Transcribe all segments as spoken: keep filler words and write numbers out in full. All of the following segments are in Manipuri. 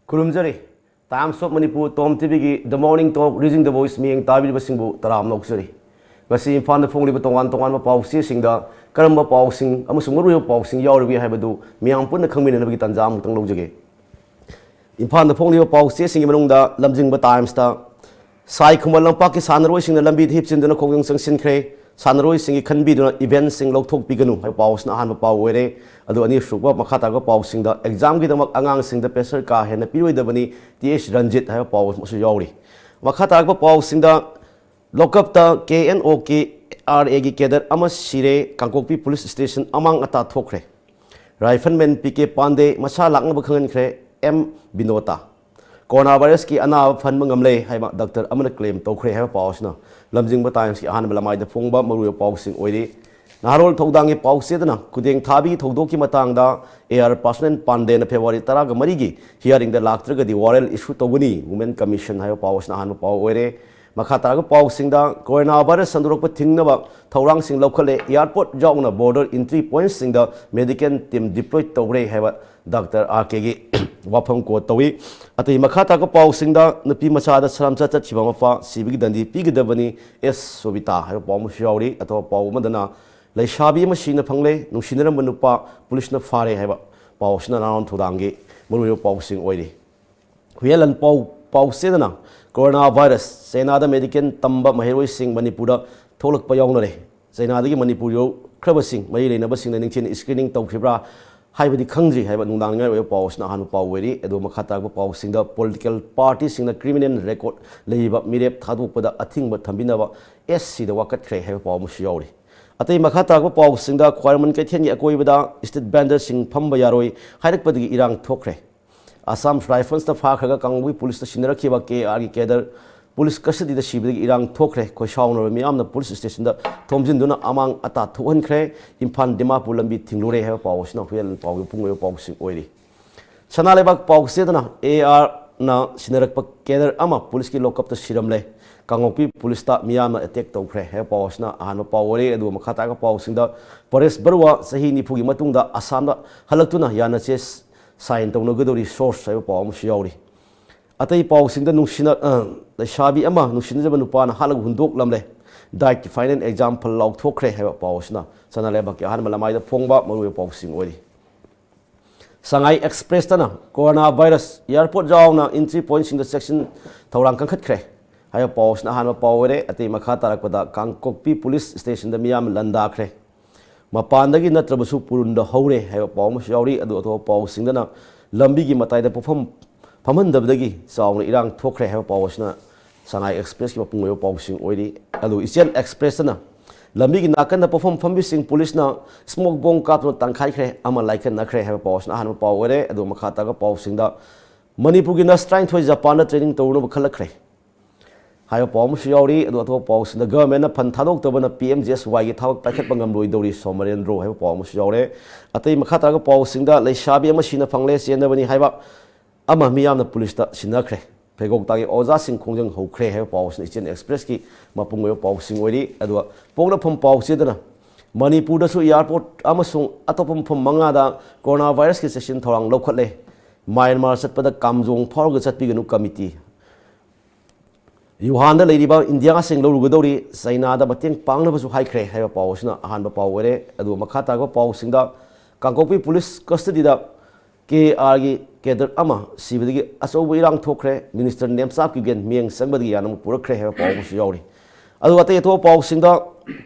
ꯈꯨꯔꯨꯝꯖꯔꯤ꯫ Times of Manipur, Tom ꯇꯤꯚꯤꯒꯤ The Morning Talk, Raising the Voice ꯃꯤꯠꯌꯦꯡ ꯇꯥꯕꯤꯔꯤꯕꯁꯤꯡꯕꯨ ꯇꯔꯥꯝꯅ ꯑꯣꯛꯆꯔꯤ꯫ ꯉꯁꯤ ꯏꯝꯐꯥꯜꯗ ꯐꯣꯡꯂꯤꯕ ꯇꯣꯉꯥꯟ ꯇꯣꯉꯥꯟꯕ ꯄꯥꯎꯆꯦꯁꯤꯡꯗ ꯀꯔꯝꯕ ꯄꯥꯎꯁꯤꯡ ꯑꯃꯁꯨꯡ ꯃꯔꯨꯑꯣꯏꯕ ꯄꯥꯎꯁꯤꯡ ꯌꯥꯎꯔꯤꯕꯒꯦ ꯍꯥꯏꯕꯗꯨ ꯃꯤꯌꯥꯝ ꯄꯨꯟꯅ ꯈꯪꯃꯤꯟꯅꯅꯕꯒꯤ ꯇꯥꯟꯖꯥ ꯑꯃꯨꯛꯇꯪ ꯂꯧꯖꯒꯦ꯫ ꯏꯝꯐꯥꯜꯗ ꯐꯣꯡꯂꯤꯕ ꯄꯥꯎꯆꯦꯁꯤꯡꯒꯤ ꯃꯅꯨꯡꯗ ꯂꯝꯖꯤꯡꯕ ꯇꯥꯏꯝꯁꯇ ꯁꯥꯏ ꯈꯨꯃꯟ ꯂꯝꯄꯥꯛꯀꯤ ꯁꯥꯟꯅꯔꯣꯏꯁꯤꯡꯅ ꯂꯝꯕꯤꯗ ꯍꯤꯞꯆꯤꯟꯗꯨꯅ ꯈꯣꯡꯖꯪ ꯆꯪꯁꯤꯟꯈ꯭ꯔꯦ, ꯁꯥꯟꯅꯔꯣꯏꯁꯤꯡꯒꯤ ꯈꯟꯕꯤꯗꯨꯅ ꯏꯚꯦꯟꯁꯤꯡ ꯂꯧꯊꯣꯛꯄꯤꯒꯅꯨ ꯍꯥꯏꯕ ꯄꯥꯎ ꯑꯁꯤꯅ ꯑꯍꯥꯟꯕ ꯄꯥꯎ ꯑꯣꯏꯔꯦ꯫ ꯑꯗꯨ ꯑꯅꯤꯁꯨꯕ ꯃꯈꯥ ꯇꯥꯔꯛꯄ ꯄꯥꯎꯁꯤꯡꯗ ꯑꯦꯛꯖꯥꯝꯒꯤꯗꯃꯛ ꯑꯉꯥꯡꯁꯤꯡꯗ ꯄ꯭ꯔꯦꯁꯔ ꯀꯥ ꯍꯦꯟꯅ ꯄꯤꯔꯣꯏꯗꯕꯅꯤ, ꯇꯤ ꯑꯦꯁ ꯔꯟꯖꯤꯠ ꯍꯥꯏꯕ ꯄꯥꯎ ꯑꯃꯁꯨ ꯌꯥꯎꯔꯤ꯫ ꯃꯈꯥ ꯇꯥꯔꯛꯄ ꯄꯥꯎꯁꯤꯡꯗ ꯂꯣꯀꯞꯇ ꯀꯦ ꯑꯦꯟ ꯑꯣ ꯀꯦ ꯑꯥꯔ ꯑꯦꯒꯤ ꯀꯦꯗꯔ ꯑꯃ ꯁꯤꯔꯦ, ꯀꯥꯡꯄꯣꯛꯄꯤ ꯄꯨꯂꯤꯁ ꯁ꯭ꯇꯦꯁꯟ ꯑꯃꯥꯡ ꯑꯇꯥ ꯊꯣꯛꯈ꯭ꯔꯦ꯫ ꯔꯥꯏꯐꯜꯃꯦꯟ ꯄꯤ ꯀꯦ ꯄꯥꯟꯗꯦ ꯃꯁꯥ ꯂꯥꯛꯅꯕ ꯈꯪꯍꯟꯈ꯭ꯔꯦ꯫ ꯑꯦꯝ ꯕꯤꯅꯣꯇꯥ꯫ ꯀꯣꯔꯣꯅꯥ ꯚꯥꯏꯔꯁꯀꯤ ꯑꯅꯥꯕ ꯐꯍꯟꯕ ꯉꯝꯂꯦ ꯍꯥꯏꯕ ꯗꯥꯛꯇꯔ ꯑꯃꯅ ꯀ꯭ꯂꯦꯝ ꯇꯧꯈ꯭ꯔꯦ ꯍꯥꯏꯕ ꯄꯥꯎ ꯑꯁꯤꯅ ꯂꯝꯖꯤꯡꯕ ꯇꯥꯏꯝꯁꯀꯤ ꯑꯍꯥꯟꯕ ꯂꯃꯥꯏꯗ ꯐꯣꯡꯕ ꯃꯔꯨꯑꯣꯏꯕ ꯄꯥꯎꯁꯤꯡ ꯑꯣꯏꯔꯤ꯫ ꯅꯍꯥꯔꯣꯜ ꯊꯧꯗꯥꯡꯒꯤ ꯄꯥꯎꯆꯦꯗꯅ ꯈꯨꯗꯦꯡ ꯊꯥꯕꯤꯒꯤ ꯊꯧꯗꯣꯛꯀꯤ ꯃꯇꯥꯡꯗ ꯑꯦ ꯑꯥꯔ ꯄ꯭ꯔꯁꯅꯦꯟ ꯄꯥꯟꯗꯦꯅ ꯐꯦꯕ꯭ꯔꯨꯋꯥꯔꯤ ꯇꯔꯥꯒ ꯃꯔꯤꯒꯤ ꯍꯤꯌꯥꯔꯤꯡꯗ ꯂꯥꯛꯇ꯭ꯔꯒꯗꯤ ꯋꯥꯔꯦꯜ ꯏꯁꯨ ꯇꯧꯒꯅꯤ, ꯋꯨꯃꯦꯟ ꯀꯃꯤꯁꯟ ꯍꯥꯏꯕ ꯄꯥꯎ ꯑꯁꯤꯅ ꯑꯍꯥꯟꯕ ꯄꯥꯎ ꯑꯣꯏꯔꯦ꯫ ꯃꯈꯥ ꯇꯥꯔꯒ ꯄꯥꯎꯁꯤꯡꯗ ꯀꯣꯔꯣꯅꯥ ꯚꯥꯏꯔꯁ ꯁꯟꯗꯣꯔꯛꯄ ꯊꯤꯡꯅꯕ ꯊꯧꯔꯥꯡꯁꯤꯡ ꯂꯧꯈꯠꯂꯦ, ꯑꯦꯌꯥꯔꯄꯣꯔꯠ ꯌꯥꯎꯅ ꯕꯣꯔꯗꯔ ꯏꯟꯇ꯭ꯔꯤ ꯄꯣꯏꯟꯠꯁꯤꯡꯗ ꯃꯦꯗꯤꯀꯦꯜ ꯇꯤꯝ ꯗꯤꯄ꯭ꯂꯣꯏ ꯇꯧꯔꯦ ꯍꯥꯏꯕ ꯗꯥꯛꯇꯔ ꯑꯥꯔ ꯀꯦꯒꯤ ꯋꯥꯐꯝ ꯀꯣꯠ ꯇꯧꯏ꯫ ꯑꯇꯩ ꯃꯈꯥ ꯇꯥꯔꯛꯄ ꯄꯥꯎꯁꯤꯡꯗ ꯅꯨꯄꯤ ꯃꯆꯥꯗ ꯁꯔꯝꯆꯠ ꯆꯠꯈꯤꯕ ꯃꯄꯥ ꯁꯤꯕꯒꯤ ꯗꯟꯗꯤ ꯄꯤꯒꯗꯕꯅꯤ, ꯑꯦꯁ ꯁꯣꯕꯤꯇꯥ ꯍꯥꯏꯕ ꯄꯥꯎ ꯑꯃꯁꯨ ꯌꯥꯎꯔꯤ꯫ ꯑꯇꯣꯞꯄ ꯄꯥꯎ ꯑꯃꯗꯅ ꯂꯩꯁꯥꯕꯤ ꯑꯃ ꯁꯤꯅ ꯐꯪꯂꯦ, ꯅꯨꯡꯁꯤꯅꯔꯝꯕ ꯅꯨꯄꯥ ꯄꯨꯂꯤꯁꯅ ꯐꯥꯔꯦ ꯍꯥꯏꯕ ꯄꯥꯎ ꯑꯁꯤꯅ ꯅꯍꯥꯔꯣꯜ ꯊꯧꯗꯥꯡꯒꯤ ꯃꯔꯨꯑꯣꯏꯕ ꯄꯥꯎꯁꯤꯡ ꯑꯣꯏꯔꯤ꯫ ꯍꯨꯏꯌꯦꯟꯂꯟ ꯄꯥꯎ ꯄꯥꯎꯆꯦꯗꯅ ꯀꯣꯔꯣꯅꯥ ꯚꯥꯏꯔꯁ, ꯆꯩꯅꯥꯗ ꯃꯦꯗꯤꯀꯦꯜ ꯇꯝꯕ ꯃꯍꯩꯔꯣꯏꯁꯤꯡ ꯃꯅꯤꯄꯨꯔꯗ ꯊꯣꯛꯂꯛꯄ ꯌꯥꯎꯅꯔꯦ꯫ ꯆꯩꯅꯥꯗꯒꯤ ꯃꯅꯤꯄꯨꯔ ꯌꯧꯈ꯭ꯔꯕꯁꯤꯡ ꯃꯔꯤ ꯂꯩꯅꯕꯁꯤꯡꯅ ꯅꯤꯡꯊꯤꯅ ꯁ꯭ꯀ꯭ꯔꯤꯅꯤꯡ ꯇꯧꯈꯤꯕ꯭ꯔꯥ ꯍꯥꯏꯕꯗꯤ ꯈꯪꯗ꯭ꯔꯤ ꯍꯥꯏꯕ ꯅꯨꯡꯗꯥꯡꯅꯤꯡꯉꯥꯏ ꯑꯣꯏꯕ ꯄꯥꯎ ꯑꯁꯤꯅ ꯑꯍꯥꯟꯕ ꯄꯥꯎ ꯑꯣꯏꯔꯤ꯫ ꯑꯗꯨꯒ ꯃꯈꯥ ꯇꯥꯔꯛꯄ ꯄꯥꯎꯁꯤꯡꯗ ꯄꯣꯂꯤꯇꯤꯀꯦꯜ ꯄꯥꯔꯇꯤꯁꯤꯡꯅ ꯀ꯭ꯔꯤꯃꯤꯅꯦꯜ ꯔꯦꯀꯣꯔꯗ ꯂꯩꯕ ꯃꯤꯔꯦꯞ ꯊꯥꯗꯣꯛꯄꯗ ꯑꯊꯤꯡꯕ ꯊꯝꯕꯤꯅꯕ ꯑꯦꯁ ꯁꯤꯗ ꯋꯥꯀꯠꯈ꯭ꯔꯦ ꯍꯥꯏꯕ ꯄꯥꯎ ꯑꯃꯁꯨ ꯌꯥꯎꯔꯤ꯫ ꯑꯇꯩ ꯃꯈꯥ ꯇꯥꯔꯛꯄ ꯄꯥꯎꯁꯤꯡꯗ ꯈ꯭ꯋꯥꯏꯔꯝꯕꯟ ꯀꯩꯊꯦꯜꯒꯤ ꯑꯀꯣꯏꯕꯗ ꯁ꯭ꯇ꯭ꯔꯤꯠ ꯚꯦꯟꯗꯔꯁꯤꯡ ꯐꯝꯕ ꯌꯥꯔꯣꯏ ꯍꯥꯏꯔꯛꯄꯗꯒꯤ ꯏꯔꯥꯡ ꯊꯣꯛꯈ꯭ꯔꯦ꯫ ꯑꯁꯥꯝ ꯔꯥꯏꯐꯜꯁꯅ ꯐꯥꯈ꯭ꯔꯒ ꯀꯥꯡꯄꯣꯛꯄꯤ ꯄꯨꯂꯤꯁꯇ ꯁꯤꯟꯅꯔꯛꯈꯤꯕ ꯀꯦ ꯑꯥꯔꯒꯤ ꯀꯦꯗꯔ ꯄꯨꯂꯤꯁ ꯀꯁꯇꯗꯤꯗ ꯁꯤꯕꯗꯒꯤ ꯏꯔꯥꯡ ꯊꯣꯛꯈ꯭ꯔꯦ꯫ ꯈꯣꯏꯁꯥꯎꯅꯔꯕ ꯃꯤꯌꯥꯝꯅ ꯄꯨꯂꯤꯁ ꯁ꯭ꯇꯦꯁꯟꯗ ꯊꯣꯝꯖꯤꯟꯗꯨꯅ ꯑꯃꯥꯡ ꯑꯇꯥ ꯊꯣꯛꯍꯟꯈ꯭ꯔꯦ꯫ ꯏꯝꯐꯥꯜ ꯗꯤꯃꯥꯄꯨꯔ ꯂꯝꯕꯤ ꯊꯤꯡꯂꯨꯔꯦ ꯍꯥꯏꯕ ꯄꯥꯎ ꯑꯁꯤꯅ ꯍꯨꯏꯌꯦꯟꯂꯟ ꯄꯥꯎꯒꯤ ꯄꯨꯡ ꯑꯣꯏꯕ ꯄꯥꯎꯁꯤꯡ ꯑꯣꯏꯔꯤ꯫ ꯁꯅꯥ ꯂꯩꯕꯥꯛ ꯄꯥꯎꯆꯦꯗꯅ ꯑꯦ ꯑꯥꯔꯅ ꯁꯤꯟꯅꯔꯛꯄ ꯀꯦꯗꯔ ꯑꯃ ꯄꯨꯂꯤꯁꯀꯤ ꯂꯣꯀꯞꯇ ꯁꯤꯔꯝꯂꯦ꯫ ꯀꯥꯡꯄꯣꯛꯄꯤ ꯄꯨꯂꯤꯁꯇ ꯃꯤꯌꯥꯝꯅ ꯑꯦꯇꯦꯛ ꯇꯧꯈ꯭ꯔꯦ ꯍꯥꯏꯕ ꯄꯥꯎ ꯑꯁꯤꯅ ꯑꯍꯥꯟꯕ ꯄꯥꯎ ꯑꯣꯏꯔꯦ꯫ ꯑꯗꯨꯒ ꯃꯈꯥ ꯇꯥꯔꯛꯄ ꯄꯥꯎꯁꯤꯡꯗ ꯄꯔꯦꯁ ꯕꯔꯨꯋꯥ ꯆꯍꯤ ꯅꯤꯐꯨꯒꯤ ꯃꯇꯨꯡꯗ ꯑꯁꯥꯝꯗ ꯍꯜꯂꯛꯇꯨꯅ ꯌꯥꯅꯆꯦ ꯁꯥꯏꯟ ꯇꯧꯅꯒꯗꯧꯔꯤ ꯁꯣꯔꯁ ꯍꯥꯏꯕ ꯄꯥꯎ ꯑꯃꯁꯨ ꯌꯥꯎꯔꯤ꯫ ꯑꯇꯩ ꯄꯥꯎꯁꯤꯡꯗ ꯅꯨꯡꯁꯤꯅ ꯑ, ꯂꯩꯁꯥꯕꯤ ꯑꯃ ꯅꯨꯡꯁꯤꯅꯖꯕ ꯅꯨꯄꯥꯅ ꯍꯥꯠꯂꯒ ꯍꯨꯟꯗꯣꯛꯂꯝꯂꯦ꯫ ꯗꯥꯏꯠꯀꯤ ꯐꯥꯏꯅꯦꯜ ꯑꯦꯛꯖꯥꯝ ꯐꯜ ꯂꯥꯎꯊꯣꯛꯈ꯭ꯔꯦ ꯍꯥꯏꯕ ꯄꯥꯎ ꯑꯁꯤꯅ ꯆꯅꯥ ꯂꯩꯕꯥꯛꯀꯤ ꯑꯍꯥꯟꯕ ꯂꯃꯥꯏꯗ ꯐꯣꯡꯕ ꯃꯔꯨꯑꯣꯏꯕ ꯄꯥꯎꯁꯤꯡ ꯑꯣꯏꯔꯤ꯫ ꯁꯉꯥꯏ ꯑꯦꯛꯁꯄ꯭ꯔꯦꯁꯇꯅ ꯀꯣꯔꯣꯅꯥ ꯚꯥꯏꯔꯁ ꯑꯦꯌꯥꯔꯄꯣꯔꯠ ꯌꯥꯎꯅ ꯏꯟꯇ꯭ꯔꯤ ꯄꯣꯏꯟꯠꯁꯤꯡꯗ ꯆꯦꯛꯁꯤꯟ ꯊꯧꯔꯥꯡ ꯀꯟꯈꯠꯈ꯭ꯔꯦ ꯍꯥꯏꯕ ꯄꯥꯎ ꯑꯁꯤꯅ ꯑꯍꯥꯟꯕ ꯄꯥꯎ ꯑꯣꯏꯔꯦ꯫ ꯑꯇꯩ ꯃꯈꯥ ꯇꯥꯔꯛꯄꯗ ꯀꯥꯡꯄꯣꯛꯄꯤ ꯄꯨꯂꯤꯁ ꯁ꯭ꯇꯦꯁꯟꯗ ꯃꯤꯌꯥꯝ ꯂꯥꯟꯗꯥꯈ꯭ꯔꯦ꯫ ꯃꯄꯥꯟꯗꯒꯤ ꯅꯠꯇ꯭ꯔꯕꯁꯨ ꯄꯨꯔꯨꯟꯗ ꯍꯧꯔꯦ ꯍꯥꯏꯕ ꯄꯥꯎ ꯑꯃꯁꯨ ꯌꯥꯎꯔꯤ꯫ ꯑꯗꯨ ꯑꯇꯣꯞꯄ ꯄꯥꯎꯁꯤꯡꯗꯅ ꯂꯝꯕꯤꯒꯤ ꯃꯇꯥꯏꯗ ꯄꯣꯠꯐꯝ ꯐꯝꯍꯟꯗꯕꯗꯒꯤ ꯆꯥꯎꯅ ꯏꯔꯥꯡ ꯊꯣꯛꯈ꯭ꯔꯦ ꯍꯥꯏꯕ ꯄꯥꯎ ꯑꯁꯤꯅ ꯁꯉꯥꯏ ꯑꯦꯛꯁꯄ꯭ꯔꯦꯁꯀꯤ ꯃꯄꯨꯡ ꯑꯣꯏꯕ ꯄꯥꯎꯁꯤꯡ ꯑꯣꯏꯔꯤ꯫ ꯑꯗꯨ ꯏꯆꯦꯜ ꯑꯦꯛꯁꯄ꯭ꯔꯦꯁꯇꯅ ꯂꯝꯕꯤꯒꯤ ꯅꯥꯀꯟꯗ ꯄꯣꯠꯐꯝ ꯐꯝꯕꯤꯁꯤꯡ ꯄꯨꯂꯤꯁꯅ ꯁ꯭ꯃꯣꯛ ꯕꯣꯝ ꯀꯥꯞꯇꯨꯅ ꯇꯥꯟꯈꯥꯏꯈ꯭ꯔꯦ ꯑꯃ ꯂꯥꯏꯀꯠꯅꯈ꯭ꯔꯦ ꯍꯥꯏꯕ ꯄꯥꯎ ꯑꯁꯤꯅ ꯑꯍꯥꯟꯕ ꯄꯥꯎ ꯑꯣꯏꯔꯦ꯫ ꯑꯗꯨ ꯃꯈꯥ ꯇꯥꯕ ꯄꯥꯎꯁꯤꯡꯗ ꯃꯅꯤꯄꯨꯔꯒꯤ ꯅꯔꯁ ꯇꯔꯥꯅꯤꯊꯣꯏ ꯖꯄꯥꯟꯗ ꯇ꯭ꯔꯦꯅꯤꯡ ꯇꯧꯔꯨꯅꯕ ꯈꯜꯂꯛꯈ꯭ꯔꯦ ꯍꯥꯏꯕ ꯄꯥꯎ ꯑꯃꯁꯨ ꯌꯥꯎꯔꯤ꯫ ꯑꯗꯨ ꯑꯇꯣꯞꯄ ꯄꯥꯎꯁꯤꯡꯗ ꯒꯚꯔꯟꯃꯦꯟꯠꯅ ꯐꯟ ꯊꯥꯗꯣꯛꯇꯕꯅ ꯄꯤ ꯑꯦꯝ ꯖꯤ ꯑꯦꯁ ꯋꯥꯏꯒꯤ ꯊꯕꯛ ꯄꯥꯏꯈꯠꯄ ꯉꯝꯂꯣꯏꯗꯧꯔꯤ ꯁꯣꯃꯔꯦꯟꯗ꯭ꯔꯣ ꯍꯥꯏꯕ ꯄꯥꯎ ꯑꯃꯁꯨ ꯌꯥꯎꯔꯦ꯫ ꯑꯇꯩ ꯃꯈꯥ ꯇꯥꯔꯒ ꯄꯥꯎꯁꯤꯡꯗ ꯂꯩꯁꯥꯕꯤ ꯑꯃ ꯁꯤꯅ ꯐꯪꯂꯦ ꯆꯦꯟꯅꯕꯅꯤ ꯍꯥꯏꯕ ꯑꯃ ꯃꯤꯌꯥꯝꯅ ꯄꯨꯂꯤꯁꯇ ꯁꯤꯟꯅꯈ꯭ꯔꯦ꯫ ꯐꯩꯒꯣꯛꯇꯥꯒꯤ ꯑꯣꯖꯥꯁꯤꯡ ꯈꯣꯡꯖꯪ ꯍꯧꯈ꯭ꯔꯦ ꯍꯥꯏꯕ ꯄꯥꯎꯁꯤꯅ ꯏꯆꯦꯜ ꯑꯦꯛꯁꯄ꯭ꯔꯦꯁꯀꯤ ꯃꯄꯨꯡ ꯑꯣꯏꯕ ꯄꯥꯎꯁꯤꯡ ꯑꯣꯏꯔꯤ꯫ ꯑꯗꯨꯒ ꯄꯣꯛꯅꯐꯝ ꯄꯥꯎ ꯆꯦꯗꯅ ꯃꯅꯤꯄꯨꯔꯗꯁꯨ ꯑꯦꯌꯥꯔꯄꯣꯔꯠ ꯑꯃꯁꯨꯡ ꯑꯇꯣꯞꯄ ꯃꯐꯝ ꯃꯉꯥꯗ ꯀꯣꯔꯣꯅꯥ ꯚꯥꯏꯔꯁꯀꯤ ꯆꯦꯛꯁꯤꯟ ꯊꯧꯔꯥꯡ ꯂꯧꯈꯠꯂꯦ꯫ ꯃ꯭ꯌꯥꯟꯃꯥꯔ ꯆꯠꯄꯗ ꯀꯥꯝꯖꯣꯡ ꯐꯥꯎꯔꯒ ꯆꯠꯄꯤꯒꯅꯨ ꯀꯃꯤꯇꯤ꯫ ꯌꯨꯍꯥꯟꯗ ꯂꯩꯔꯤꯕ ꯏꯟꯗꯤꯌꯥꯁꯤꯡ ꯂꯧꯔꯨꯒꯗꯧꯔꯤ, ꯆꯩꯅꯥꯗ ꯃꯇꯦꯡ ꯄꯥꯡꯅꯕꯁꯨ ꯍꯥꯏꯈ꯭ꯔꯦ ꯍꯥꯏꯕ ꯄꯥꯎ ꯑꯁꯤꯅ ꯑꯍꯥꯟꯕ ꯄꯥꯎ ꯑꯣꯏꯔꯦ꯫ ꯑꯗꯨꯒ ꯃꯈꯥ ꯇꯥꯔꯛꯄ ꯄꯥꯎꯁꯤꯡꯗ ꯀꯥꯡꯄꯣꯛꯄꯤ ꯄꯨꯂꯤꯁ ꯀꯁꯇꯗꯤꯗ ꯀꯦ ꯑꯥꯔꯒꯤ ꯀꯦꯗꯔ ꯑꯃ ꯁꯤꯕꯗꯒꯤ ꯑꯆꯧꯕ ꯏꯔꯥꯡ ꯊꯣꯛꯈ꯭ꯔꯦ, ꯃꯤꯅꯤꯁꯇꯔ ꯅꯦꯝꯆꯥꯞꯀꯤ ꯒꯦꯟ ꯃꯤꯠꯌꯦꯡ ꯆꯪꯕꯗꯒꯤ ꯌꯥꯅꯕ ꯄꯨꯔꯛꯈ꯭ꯔꯦ ꯍꯥꯏꯕ ꯄꯥꯎ ꯑꯃꯁꯨ ꯌꯥꯎꯔꯤ꯫ ꯑꯗꯨꯒ ꯑꯇꯩ ꯑꯇꯣꯞꯄ ꯄꯥꯎꯁꯤꯡꯗ